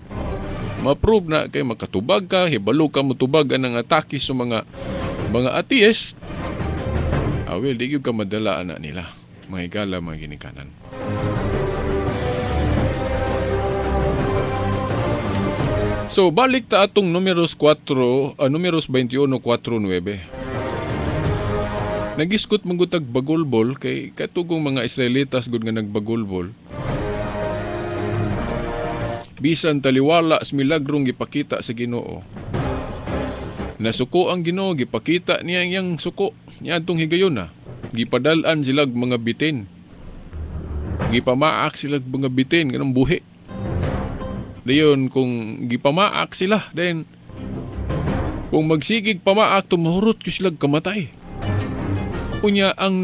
Ma-prove na kay makatubag ka, hibalo ka motubag ang atake sa mga atheist. Well, di gyud ka madala ana nila, mga higala, mga ginikanan. So balik ta atong Numeros 4, Numeros 21:4-9. Nagiskot manggutag bagulbol kay katugong mga Israelitas gud nga nagbagulbol. Bisan taliwala sa milagrong gipakita sa Ginoo. Nasuko ang Ginoo, gipakita niya iyang suko niadtong higayon na. Gipadal-an silag mga bitin. Gipamaak silag mga bitin kanang buhi. Dayon kung gipamaak sila, then kung magsigig pamaak tumahurot gyud silag kamatay. Unya ang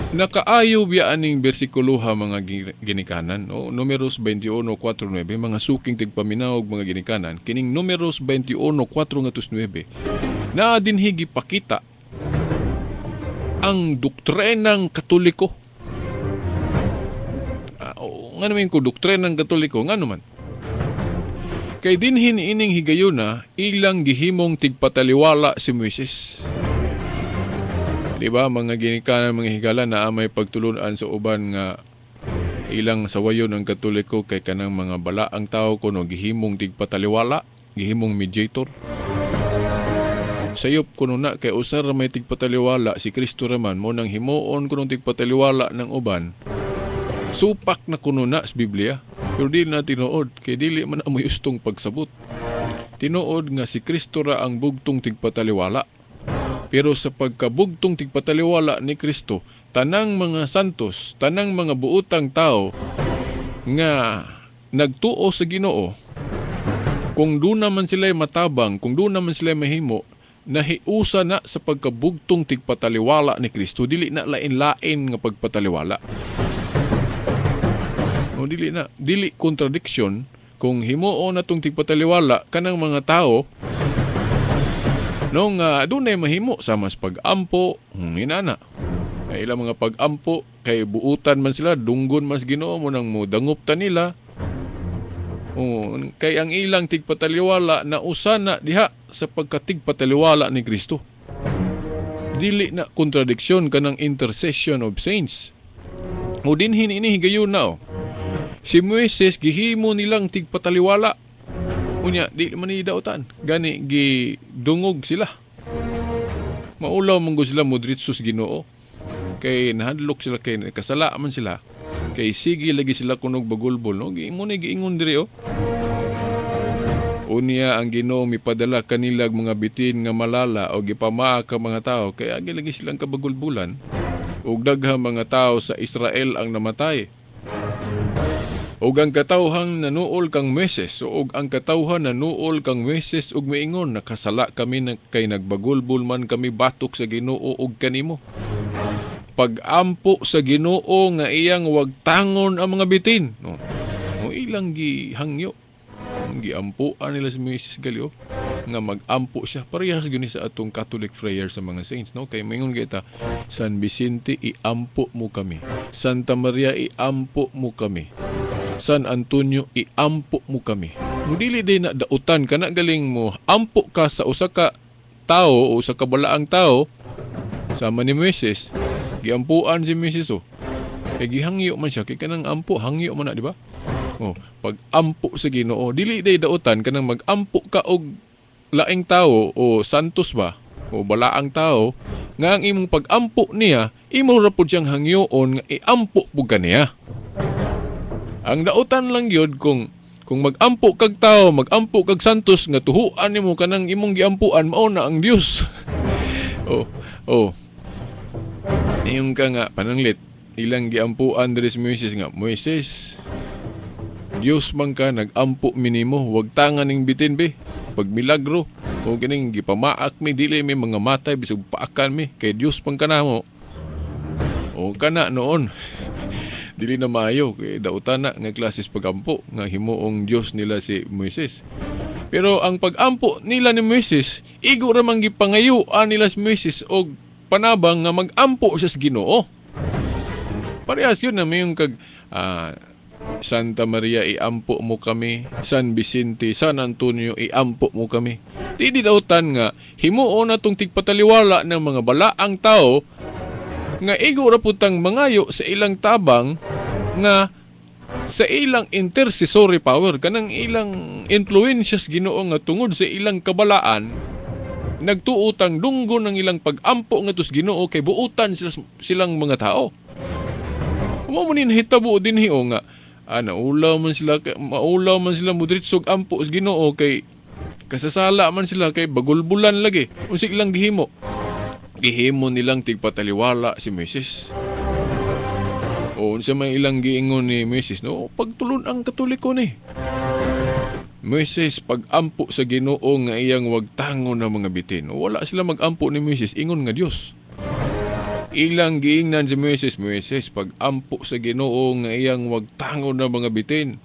nakaayo biya aning bersikuloha mga ginikanan, o Numeros 21:4-9, mga suking tigpaminaw mga ginikanan, kining Numeros 21:4-9 na dinhi gipakita ang doktrinang Katoliko. Nga naman ko doktrinang Katoliko, nga naman kay dinhin ining higayuna ilang gihimong tigpataliwala si Moises. Di ba mga ginikanan, mga higala, na may pagtulunan sa uban nga ilang sawayon ang Katoliko kay kanang mga balaang tao kuno gihimong tigpataliwala, gihimong mediator. Sayop kuno na kay usar may tigpataliwala si Kristo raman mo nang himuon kuno tigpataliwala ng uban. Supak na kuno na sa Biblia, pero di na tinuod kay dili man amoy ustong pagsabot. Tinuod nga si Kristo ra ang bugtong tigpataliwala. Pero sa pagkabugtong tigpataliwala ni Kristo, tanang mga santos, tanang mga buotang tao nga nagtuo sa Ginoo, kung doon naman sila'y matabang, kung doon naman sila'y mahimo, nahiusa na sa pagkabugtong tigpataliwala ni Kristo, dili na lain-lain nga pagpataliwala. O dili na, dili contradiction kung himuon na tong tigpataliwala kanang mga tao nung dunay mahimo sa mas pag-ampo, inana. Ay ilang mga pag-ampo kay buutan man sila, dunggon mas Ginoo mo nang modangop ta nila. O, kay ang ilang tigpataliwala na usa na diha sa pagkatigpataliwala ni Kristo. Dili na kontradiksyon kanang intercession of saints. O dinhin ini higayon na o. Si Moises gihimo nilang tigpataliwala. Unya, di man ni dautan. Gani, gidungog sila. Maulaw man sila modritsos Ginoo. Kay nahadlok sila, kay kasala man sila. Kay sige lagi sila kunog bagulbol. No? Mo na giingon diri o. Unya ang Ginoo mipadala kanilag mga bitin nga malala o gipamaak ang mga tao. Kay agi lagi silang kabagulbulan. Ug daghang mga tao sa Israel ang namatay. Ug ang katawhang nanuol kang Moises, ug ang katawhan nanuol kang Moises ug miingon, nakasala kami na kay nagbagulbul man kami batok sa Ginoo ug kanimo. Pag-ampo sa Ginoo nga iyang wagtangon ang mga bitin. No, no ilang gihangyo. Giampuan nila si Moises galio nga mag-ampo siya. Parehas gyud ni sa atong Catholic prayer sa mga saints, no? Kay mingon kita, San Vicente iampo mo kami. Santa Maria iampo mo kami. San Antonio iampo mo kami. Mudili din na dautan ka na galing mo ampo ka sa usa ka tao o usa ka balaang tao sama ni Moises. Giampuan si Moises o. Kay gihangyo man siya kay kanang ampo hangyo man na, di ba? Oh, pag ampo sa Ginoo, dili day dautan kanang mag-ampo ka og laing tao o santos ba o balaang tao nga ang imong pag-ampo niya, imo ra pud siyang hangyoon nga iampo pud ka niya. Ang dautan lang gyud kung mag-ampo kag tao, mag-ampo kag santos nga tuhuan nimo kanang imong giampuan, mao na ang Dios. Oh. Ingon ka nga pananglit ilang giampuan diri si Moises nga, Moises, Dios man ka, nag-ampo minimo, wag tangan ning bitin be. Pag milagro o kining gipamaak mi, dili mi mga matay bisag paakan mi kay Dios man kanamo. O kana noon. Dili na maayo kay dautan na nga klases pagampo nga himuong Dios nila si Moises. Pero ang pagampo nila ni Moises, igo ra man gipangayuan nila si Moises og panabang nga magampo siya sa Ginoo. Parehas yun na mayong kag Santa Maria iampo mo kami, San Vicente, San Antonio iampo mo kami. Di dautan nga himuon na tong tigpataliwala ng mga balaang tao nga igo ra putang mangayo sa ilang tabang nga sa ilang intercessory power, kanang ilang influensyas Ginoo nga tungod sa ilang kabalaan nagtuotang dunggo ng ilang pag-ampo nga tus Ginoo kay buotan silang mga tao. Mo man ni nahitabo dinhi o nga naulaw man sila, maulaw man sila mudritsog ampo sa Ginoo kay kasasala man sila kay bagulbulan lagi. Unsa ilang gihimo? Gihimo nilang tigpataliwala si Moises. O unsa may ilang giingon ni Moises, no, pagtulon ang Katoliko ni Moises, pag-ampo sa Ginoo nga iyang wagtangon ng mga bitin. Wala sila mag-ampo ni Moises, ingon nga Dios. Ilang giingnan si Moises, Moises, pag-ampo sa Ginoo nga iyang wagtangon ng mga bitin.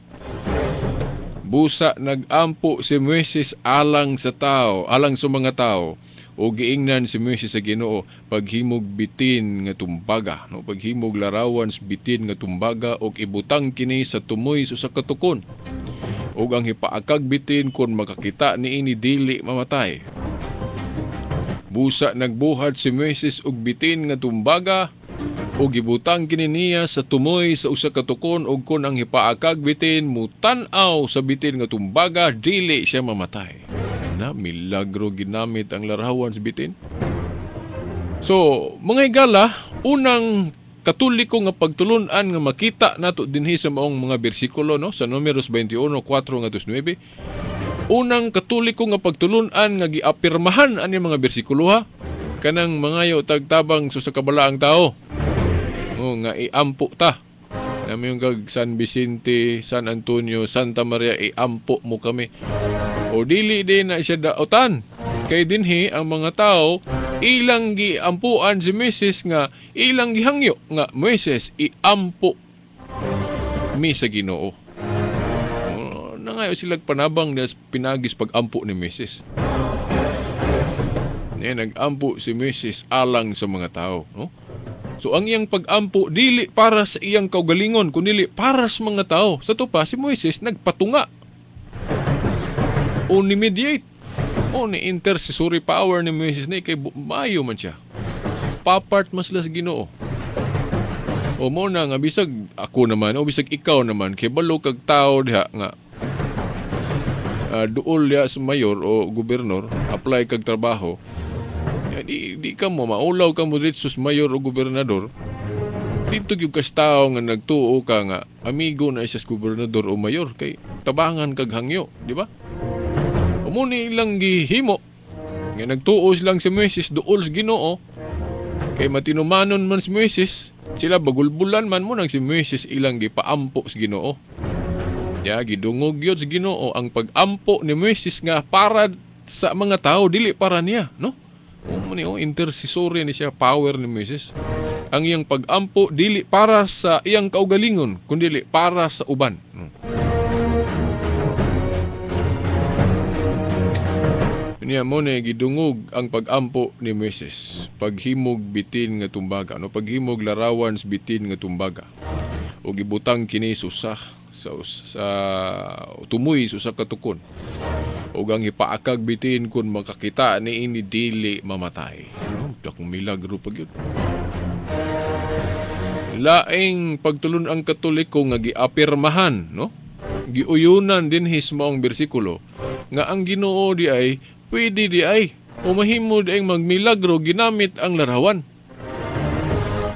Busa nag-ampo si Moises alang sa tao, alang sa mga tao. O giingnan si Moises sa Ginoo, paghimog bitin nga tumbaga, no, paghimog larawan sa bitin nga tumbaga og ibutang kini sa tumoy sa katukon. Og ang hipaakag bitin kon makakita niini dili mamatay. Busa nagbuhat si Moises og bitin nga tumbaga og gibutang kini niya sa tumoy sa usa ka tukon, og kon ang hipaakag bitin mutan-aw sa bitin nga tumbaga dili siya mamatay. Na milagro ginamit ang larawan sa bitin. So, mga higala, unang Katoliko nga pagtulun-an nga makita nato dinhi sa maong mga bersikulo, no, sa Numeros 21:4 ngadto 9. Unang Katoliko nga pagtulun-an nga giapirmahan ani mga bersikulo ha, kanang mangayo tagtabang sa kabalaang tao. O nga iampo ta. Nami yung kag San Vicente, San Antonio, Santa Maria, iampo mo kami. O dili din na siya daotan. Kay dinhi ang mga tao ilang giampuan si Moises nga ilang gihangyo nga Moises iampo mi sa Ginoo. Nangayo sila panabang na pinagis pag-ampo ni Moises. Niya nag-ampo si Moises alang sa mga tao, no? So ang iyang pag-ampo dili para sa iyang kaugalingon kundi para sa mga tao. Sa to pa si Moises nagpatunga o ni mediate o ni intercessory power ni Moises ni kay maayo man siya. Papart man sila sa Ginoo. O mo na nga bisag ako naman o bisag ikaw naman kay balo kag tao diha nga duol diha sa mayor o gobernador, apply kag trabaho. Ya, di ka mo maulaw ka mo dito sa mayor o gobernador. Dito gyud kas tao nga nagtuo ka nga amigo na siya sa gobernador o mayor kay tabangan kag hangyo, di ba? Muna ilang gihimo nga nagtuo silang si Moises duol sa Ginoo kay matinumanon man si Moises, sila bagulbulan man mo nang si Moises ilang gipaampo sa Ginoo. Ya gidungog gyud sa Ginoo ang pagampo ni Moises nga para sa mga tao dili para niya, no? Mo ni intercessory ni siya power ni Moises. Ang iyang pagampo dili para sa iyang kaugalingon kundi para sa uban. Niya mo na gidungog ang pagampo ni Moises, paghimog bitin nga tumbaga, no, paghimog larawan sa bitin nga tumbaga. O gibutang kini susa sa tumoy susa katukon. O ang ipaakag bitin kun makakita ni ini dili mamatay. No, dakong milagro pa gyud. Laing pagtulun ang Katoliko nga giapirmahan, no? Giuyunan dinhi sa maong bersikulo nga ang Ginoo di ay Pwede di ay o mahimo di ay magmilagro ginamit ang larawan.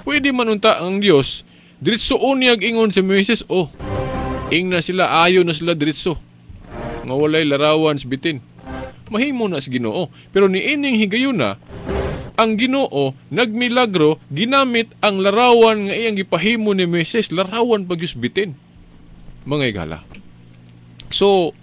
Pwede man unta ang Dios diretso niyag ingon si Moises, oh, ing na sila, ayo na sila diretso nga walay larawan sa bitin. Mahimo na sa Ginoo. Pero niining higayuna, ang Ginoo nagmilagro ginamit ang larawan nga iyang gipahimo ni Moises, larawan pa gyud bitin. Mga igala. So,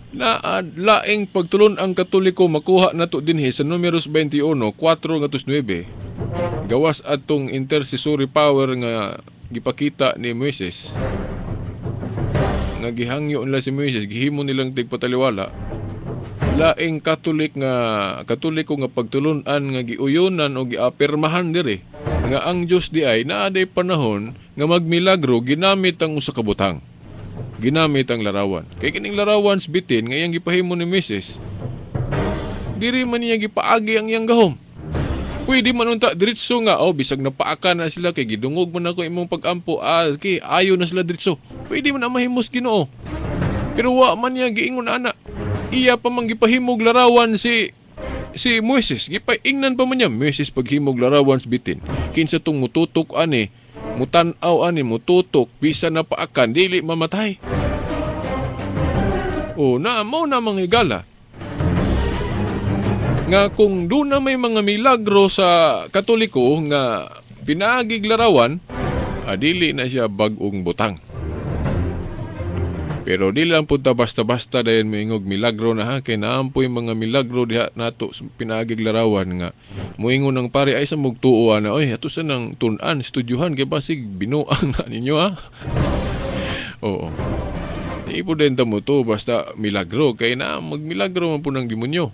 na laing pagtulon ang Katoliko makuha nato dinhi sa Numeros 21, 4 ngadto 9, gawas atong intercessory power nga gipakita ni Moises, nga gihangyo nila si Moises, gihimo nilang tigpataliwala. Laing Katolik nga Katoliko nga pagtulunan nga giuyonan o giapirmahan diri nga ang Dios di ay naa day panahon nga magmilagro ginamit ang usa ka butang, ginamit ang larawan. Kay kining larawan sa bitin nga iyang gipahimo ni Moises, diri man niya gipaagi ang iyang gahom. Pwede man unta diretso nga, oh, bisag napaaka na sila kay gidungog man ako imong pagampo, kay ayo na sila diretso. Pwede man ang mahimos Ginoo. Pero wa man niya giingon ana. Iya pa man gipahimog larawan si Moises. Gipaingnan pa man niya, Moises, paghimog larawan sa bitin. Kinsa tong mututok ani, mutan-aw ani, mututok, bisan na paakan, dili mamatay. O na, mao na mga higala nga kung doon na may mga milagro sa Katoliko nga pinaagig larawan, dili na siya bag-ong butang. Pero di lang punta basta-basta dayon moingog milagro na ha, kay naampoy mga milagro diha nato sa pinaagig larawan nga moingon ang pare ay sa mugtuo na, oy, ato sa nang tun-an, studyuhan kay basig binuang na ninyo ha. Oo. Di po din mo to basta milagro kay na magmilagro man po ng demonyo.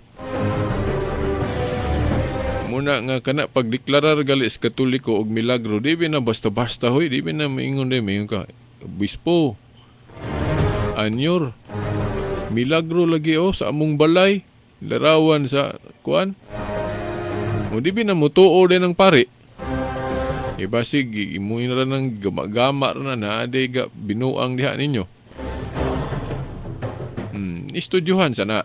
Muna nga kana pagdeklarar gali sa Katoliko og milagro, di ba na basta-basta hoy, di ba na moingon di moingon ka obispo. Anyor, milagro lagi oh sa among balay, larawan sa kuan. O di ba na mutuo din ang pare. E basig imuin ra nang gama-gama ra na aday ga binuang diha ninyo. Istudyuhan sana.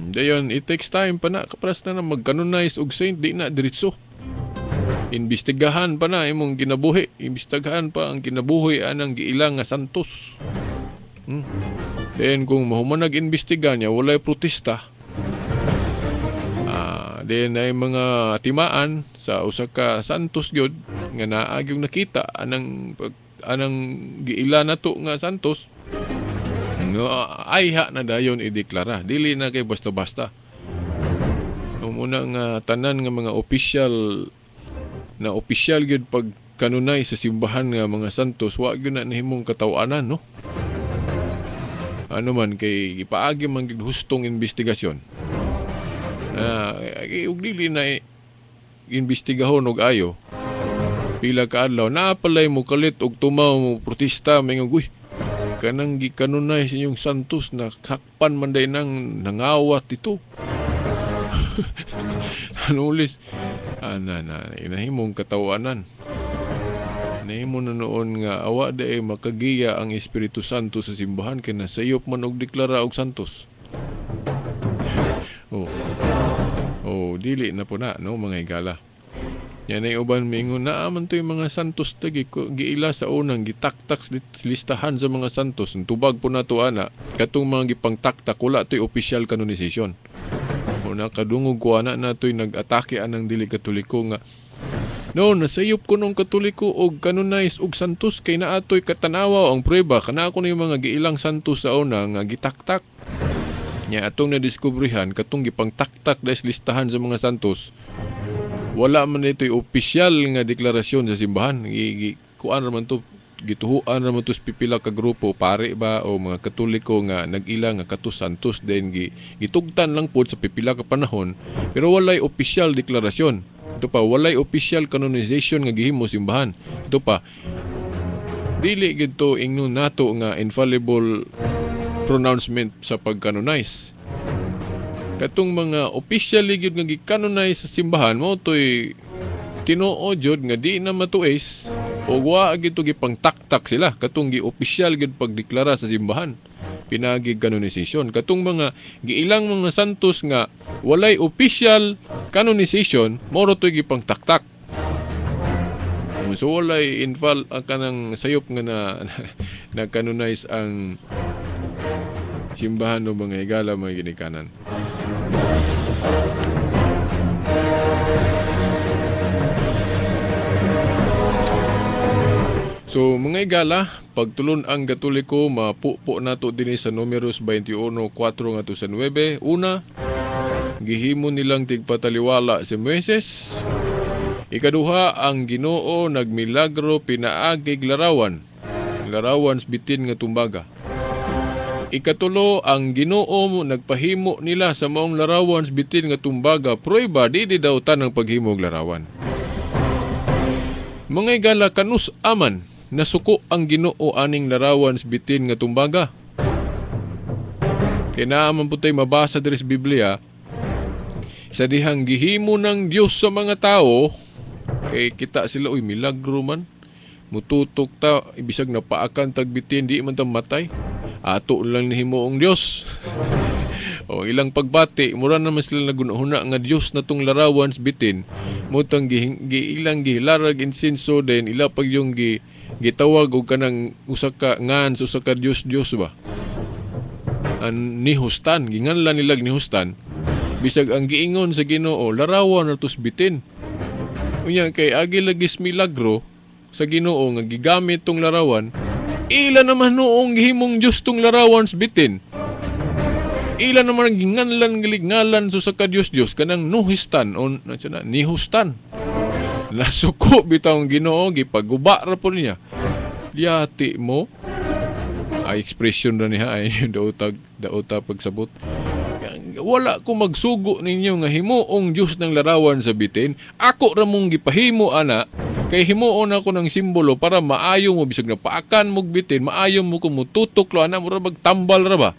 Dayon it takes time pa na kapras na mag-canonize og saint, di na diretso. Imbestigahan pa na imong kinabuhi, imbestigahan pa ang kinabuhi anang giilang nga santos. Then kung mahuman nag-imbestiga niya, walay protesta. Then ay mga timaan sa usa ka santos gyud nga naa gyud nakita anang giila nato nga santos nga ayha na dayon ideklara. Dili na kay basta-basta. Muna nga tanan nga mga opisyal na opisyal gyud pag kanunay sa simbahan nga mga santos, wa gyud na nahimong kataw-anan, no? Ano man kay ipaagi man gyud hustong investigasyon. Ug dili na imbestigahon og ayo. Pila ka adlaw naa palay mo kalit og tumaw mo protesta mingon, uy, kanang gikanunay sa inyong santos na hakpan man day nang nangawat ito. Anulis ana na inahimong katawanan. Nahimo na noon nga awa day makagiya ang Espiritu Santo sa simbahan kay nasayop man og deklara og santos. Oh, dili na po na, no, mga higala. Yan ay uban mingon naa man to'y mga santos tagi giila sa unang gitaktak listahan sa mga santos. Tubag po nato ana katong mga gipangtaktak wala to'y official canonization. O nakadungog ko ana na to'y nag-atake anang dili Katoliko nga no, nasayop ko nung Katoliko og canonize og santos kay naatoy katanawa ang prueba kana ako na yung mga giilang santos sa una nga gitaktak. Nya atong nadiskubrihan katong gipangtaktak dahil listahan sa mga santos, wala man ito'y opisyal nga deklarasyon sa simbahan. Kuan ra man to, gituhuan ra man to sa pipila ka grupo, pare ba o mga Katoliko nga nag-ila nga kato santos, then gitugtan lang pod sa pipila ka panahon, pero walay opisyal deklarasyon. Ito pa, walay official canonization nga gihimo simbahan. Ito pa, dili gid to ingnon nato nga infallible pronouncement sa pag-canonize. Katong mga officially gyud nga gi-canonize sa simbahan mo to'y tinuod jud nga di na matuis o wa gyud to gipangtaktak sila katong gi-official gyud pagdeklara sa simbahan. Pinagi canonization. Katong mga giilang mga santos nga walay official canonization, moro to'y gipangtaktak. So walay infal ang kanang sayop nga na na canonize ang simbahan o mga higala mga ginikanan. So mga higala, pagtulon ang Katoliko, mapupo nato dinhi sa Numeros 21:4 ngadto sa 9. Una, gihimo nilang tigpataliwala si Moises. Ikaduha, ang Ginoo nagmilagro pinaagig larawan. Larawan bitin nga tumbaga. Ikatulo, ang Ginoo nagpahimo nila sa maong larawan bitin nga tumbaga. Prueba, di di daw tanang paghimog larawan. Mga higala, kanus aman nasuko ang Ginoo aning larawan bitin nga tumbaga. Kaya naaman po tayo mabasa diri sa Biblia, sa dihang gihimo ng Dios sa mga tao, kay kita sila, uy, milagro man, mututok ta, ibisag napaakan tagbitin, di man ta matay, ato lang nihimo ang Dios. O ilang pagbati, mura naman sila nagunahuna nga Dios na tong larawan bitin, mutang giilang gihilarag insinso, then ila pag yung gitawag og kanang usa ka ngan sa usa ka Dios Dios ba. An nihustan, ginganlan nilag nihustan, bisag ang giingon sa Ginoo larawan na tos bitin. Unya kay agi lagis milagro sa Ginoo nga gigamit tong larawan, ila naman noong gihimong Dios tong larawan sa bitin. Ila naman ang ginganlan gilingalan sa ka Dios Dios kanang nuhistan o nihustan. Nasuko bitaw ang Ginoo, gipaguba ra po niya. Liyati mo ay expression ra niya ay daota pagsabot. Wala ko magsugo ninyo nga himuong Dios ng larawan sa bitin. Ako ra mong gipahimo ana kay himuon ako ng simbolo para maayo mo bisag napaakan mo bitin, maayo mo kung mututok lo ana mura magtambal ra ba.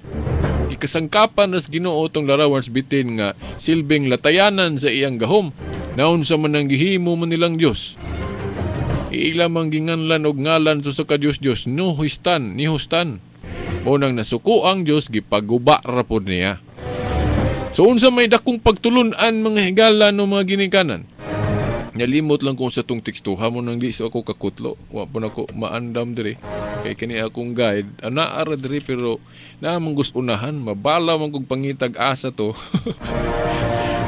Ikasangkapan ras Ginoo tong larawan sa bitin nga silbing latayanan sa iyang gahom. Naunsa man ang gihimo man nilang Dios. Iila mang ginganlan og ngalan sa ka Dios Dios, nuhistan, nihustan. Unang nasuko ang Dios, gipaguba ra pod niya. So unsa may dakong pagtulun-an mga higala no mga ginikanan? Nalimot lang kung sa tong teksto, hamon nang di sa ako kakutlo, wa po nako maandam diri. Kay kini akong guide, ana ara diri pero naa man unahan, mabala man kog pangitag asa to.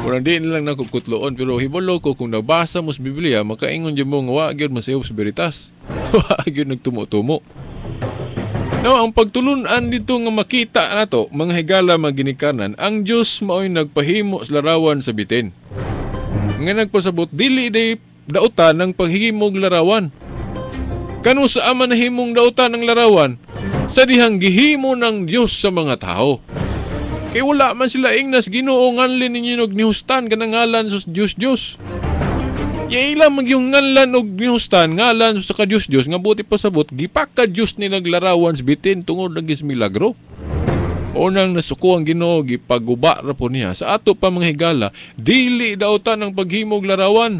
Murang di lang nako kutloon pero hibalo ko kung nabasa mo sa Biblia, makaingon jud mo nga wa gyud masayop sa Veritas. Wa gyud nagtumo-tumo. Now, ang pagtulun-an dito nga makita nato, mga higala mga ginikanan, ang Dios maoy nagpahimo sa larawan sa bitin. Nga nagpasabot, dili day dautan ng paghimog larawan. Kano sa ama nahimong dautan ng larawan? Sa dihang gihimo ng Dios sa mga tao. Kay wala man sila ingnas Ginoo nganlin ninyo og nihustan kanang ngalan sa Dios Dios. Yaila magyung nganlan og nihustan ngalan sa ka Dios Dios nga buti pasabot gipaka Dios nilang larawan sa bitin tungod ng milagro. Unang nasuko ang Ginoo gipaguba ra po niya. Sa ato pa mga higala, dili dautan ang paghimog larawan.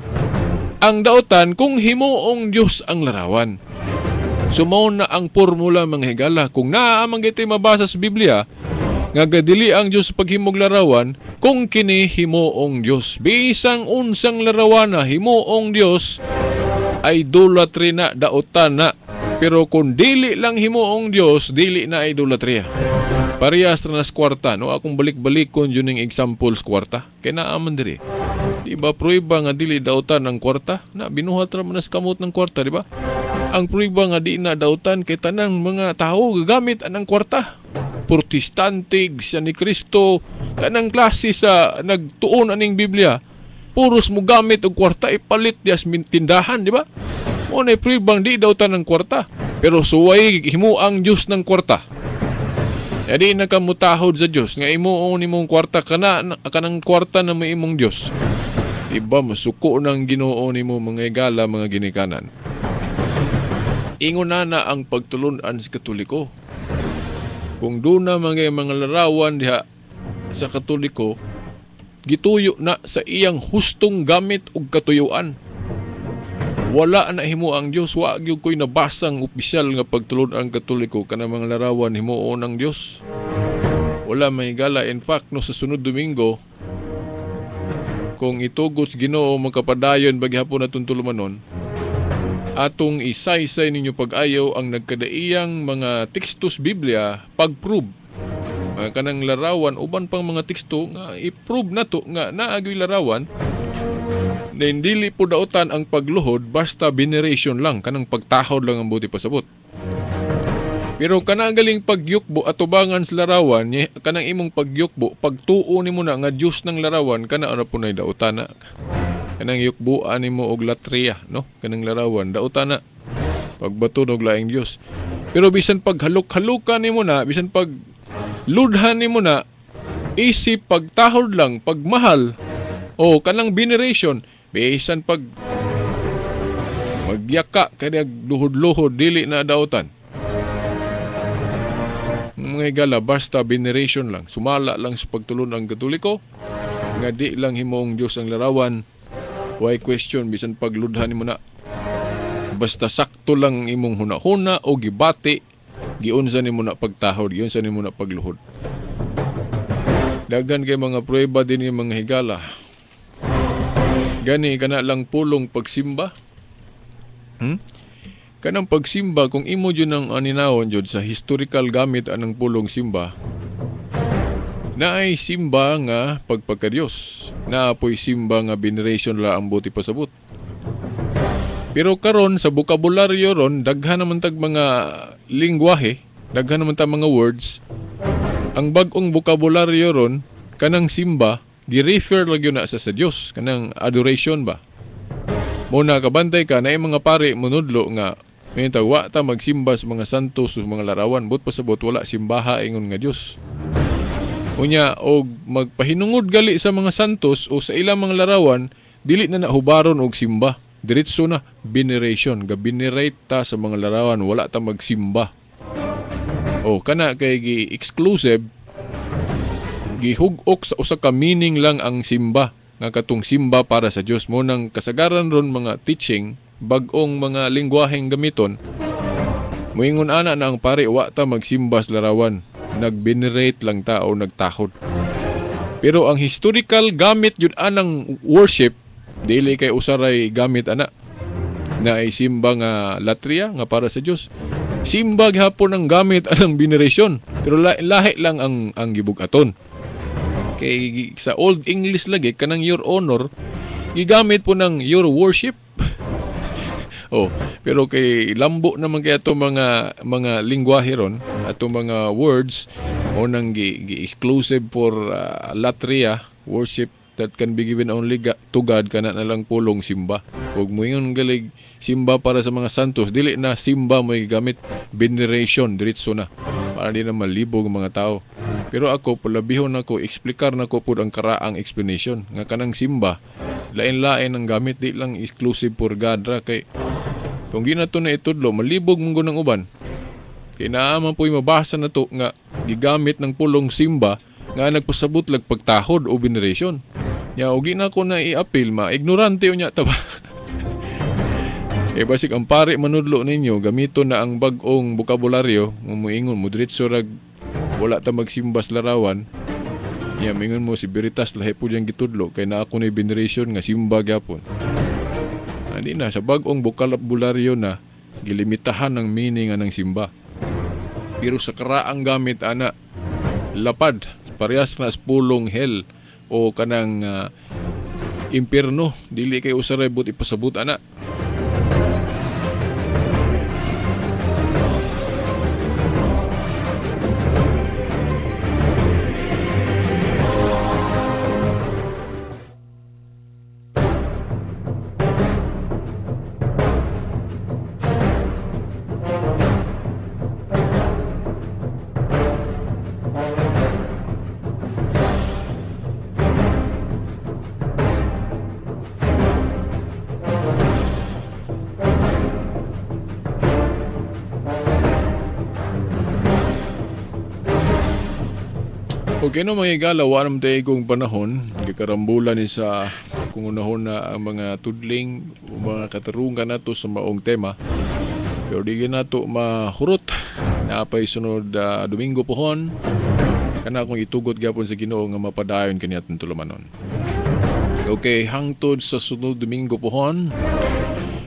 Ang dautan kung himuong Dios ang larawan. Sumaw na ang formula mga higala. Kung naa man gitay mabasa sa Biblia nga gadili ang Dios paghimog larawan, kung kini himuong Dios. Bisang unsang larawana himuong Dios, idolatry na, dautan na. Pero kung dili lang himuong Dios, dili na idolatria. Parehas ra nas kwarta, no? Akong balik-balikon yun yung examples kwarta. Kaya naaman diri. Di ba prueba nga dili dautan ang kwarta? Na binuhat ra man nas kamot ng kwarta, di ba? Ang prueba nga di na dautan kay tanang mga tao gagamit anang kwarta. Protestante, siya ni Kristo, tanang klase sa nagtuon aning Biblia. Puros mo gamit og kwarta ipalit dias tindahan, di ba? Mo na pruebang di dautan ang kwarta. Pero suway himuang Dios ng kwarta. Jadi nakamutahod sa Dios nga imuon nimong kwarta kana kanang kwarta na may imong Dios. Diba masuko ng Ginoo nimo mga higala mga ginikanan. Ingon na na ang pagtulun-an sa Katoliko. Kung doon na mga larawan diha sa Katoliko, gituyo na sa iyang hustong gamit og katuyuan. Wala na himo ang Dios, wa gyud ko'y nabasang opisyal nga pagtulun-an Katoliko kanang mga larawan himuon ang Dios. Wala mahigala. In fact, no, sa sunod Domingo, kung itugot sa Ginoo magkapadayon baghapon atong tulumanon, atong isaysay ninyo pag-ayaw ang nagkadaiyang mga tekstos Biblia pag-prove. Mga kanang larawan, uban pang mga teksto nga i-prove nato nga naagoy larawan na hindi po dautan ang pagluhod basta veneration lang, kanang pagtahod lang ang buti pasabot. Pero kanang galing pagyukbo atubangan sa larawan, kanang imong pagyukbo, pagtuo nimo na nga Dios ng larawan, kana ara po nay dautan na. Kanang yukbuan nimo og latria, no? Kanang larawan, dautan na. Pagbato og laing Dios. Pero bisan paghalok-halukan nimo na, bisan pag ludhan nimo na, isip pagtahod lang, pagmahal, o kanang veneration, bisan pag magyaka kaya luhod-luhod dili na dautan. Mga higala, basta veneration lang, sumala lang sa pagtulon ang Katoliko, nga di lang himoong Diyos ang larawan, why question, bisan pagludhan nimo na. Basta sakto lang imong huna-huna o gibati, giunsa nimo na pagtahod, giunsa nimo na pagluhod. Daghan kay mga pruweba din yung mga higala. Gani kana lang pulong pagsimba. Kanang pagsimba, kung imo jud ang aninawon jud sa historical gamit anang pulong simba, naay simba nga pagpagka-Dios, naapoy simba nga veneration la ang buti pasabot. Pero karon sa bokabularyo ron, daghan naman tag mga lingwahe, daghan naman tag mga words. Ang bag-ong bokabularyo ron, kanang simba, gi-refer lang yun na sa Dios, kanang adoration ba. Muna kabantay ka na mga pare munudlo nga ngayon ta, wa ta magsimba sa mga santos o mga larawan, but pasabot wala simbaha ingon nga Dios. Unya og magpahinungod gali sa mga santos o sa ilang mga larawan, dili na nahubaron og simba. Diretso na veneration, ga-venerate ta sa mga larawan, wala ta magsimba. O kana kay gi-exclusive, gihug-ok sa usa ka meaning lang ang simba, nga katong simba para sa Dios. Mo nang kasagaran ron mga teaching, bag-ong mga lingwaheng gamiton, moingon ana na ang pare, wa ta magsimba sa larawan, nag-venerate lang ta o nagtahod. Pero ang historical gamit yun anang worship, dili kay usaray gamit ana na ay simba nga latria nga para sa Dios. Simba gihapon ang gamit anang veneration, pero lahi lang ang gibug-aton. Kay sa Old English lagi kanang your honor gigamit po ng your worship. Oh, pero kay lambo naman kay ato mga lingwahe ron, ato mga words mo nang gi-exclusive for latria, worship that can be given only to God, kana na lang pulong simba. Huwag mo ingon galig simba para sa mga santos, dili na simba mo gigamit, veneration diretso na para di na malibog ang mga tao. Pero ako palabihon ako eksplikar nako pud ang karaang explanation nga kanang simba lain-lain ang gamit, di lang exclusive for God ra, kay kung di na to na itudlo malibog mong gunang uban. Kay naa man po'y mabasa na to nga gigamit ng pulong simba nga nagpasabot lag pagtahod o veneration. Nya og di na ko na i-appeal, ma ignorante unya ta ba. Eh basig ang pare manudlo ninyo gamiton na ang bag-ong bokabularyo, muingon mo diretso rag wala ta magsimba sa larawan. Nya mingon mo si Veritas lahi pud yang gitudlo kay naa ko ni veneration nga simba gyapon. Andi na sa bag-ong bokabularyo na gilimitahan ang meaning anang simba. Pero sa karaang gamit ana lapad parehas na sa pulong hell o kanang impierno, dili kay usaray but ipasabot ana. Okay no mga higala, wa naman tayo kong panahon. Gikarambulan ni sa kung unahon na ang mga tudling o mga katarungan nato sa maong tema. Pero di nato mahurot. Naapay sunod Domingo pohon. Kana akong itugot gyapon sa Ginoo nga mapadayon kani atong tulumanon. Okay, hangtod sa sunod Domingo pohon.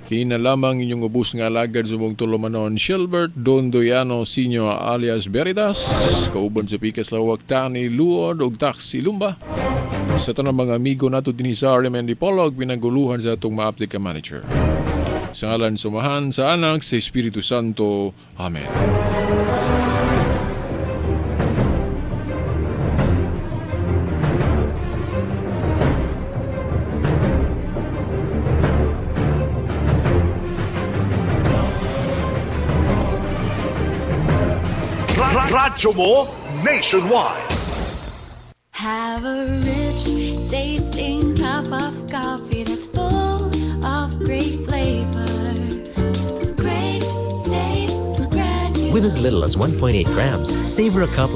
Kini na lamang inyong ubos nga alagad sa mong tulumanon, Shilbert Dondoyano Sr. alias Veritas, kauban sa Pikas Lawak Tani Luod og Taxi Lumba. Sa tanang mga amigo nato dinhi sa RMN Dipolog, pinaguluhan sa atong maaptik ka manager. Sa ngalan sa Amahan, sa Anak, sa Espiritu Santo. Amen. Radyo mo nationwide. Have a rich tasting cup of coffee that's full of great flavor. Great taste, granular. With as little as 1.8 grams, savor a cup.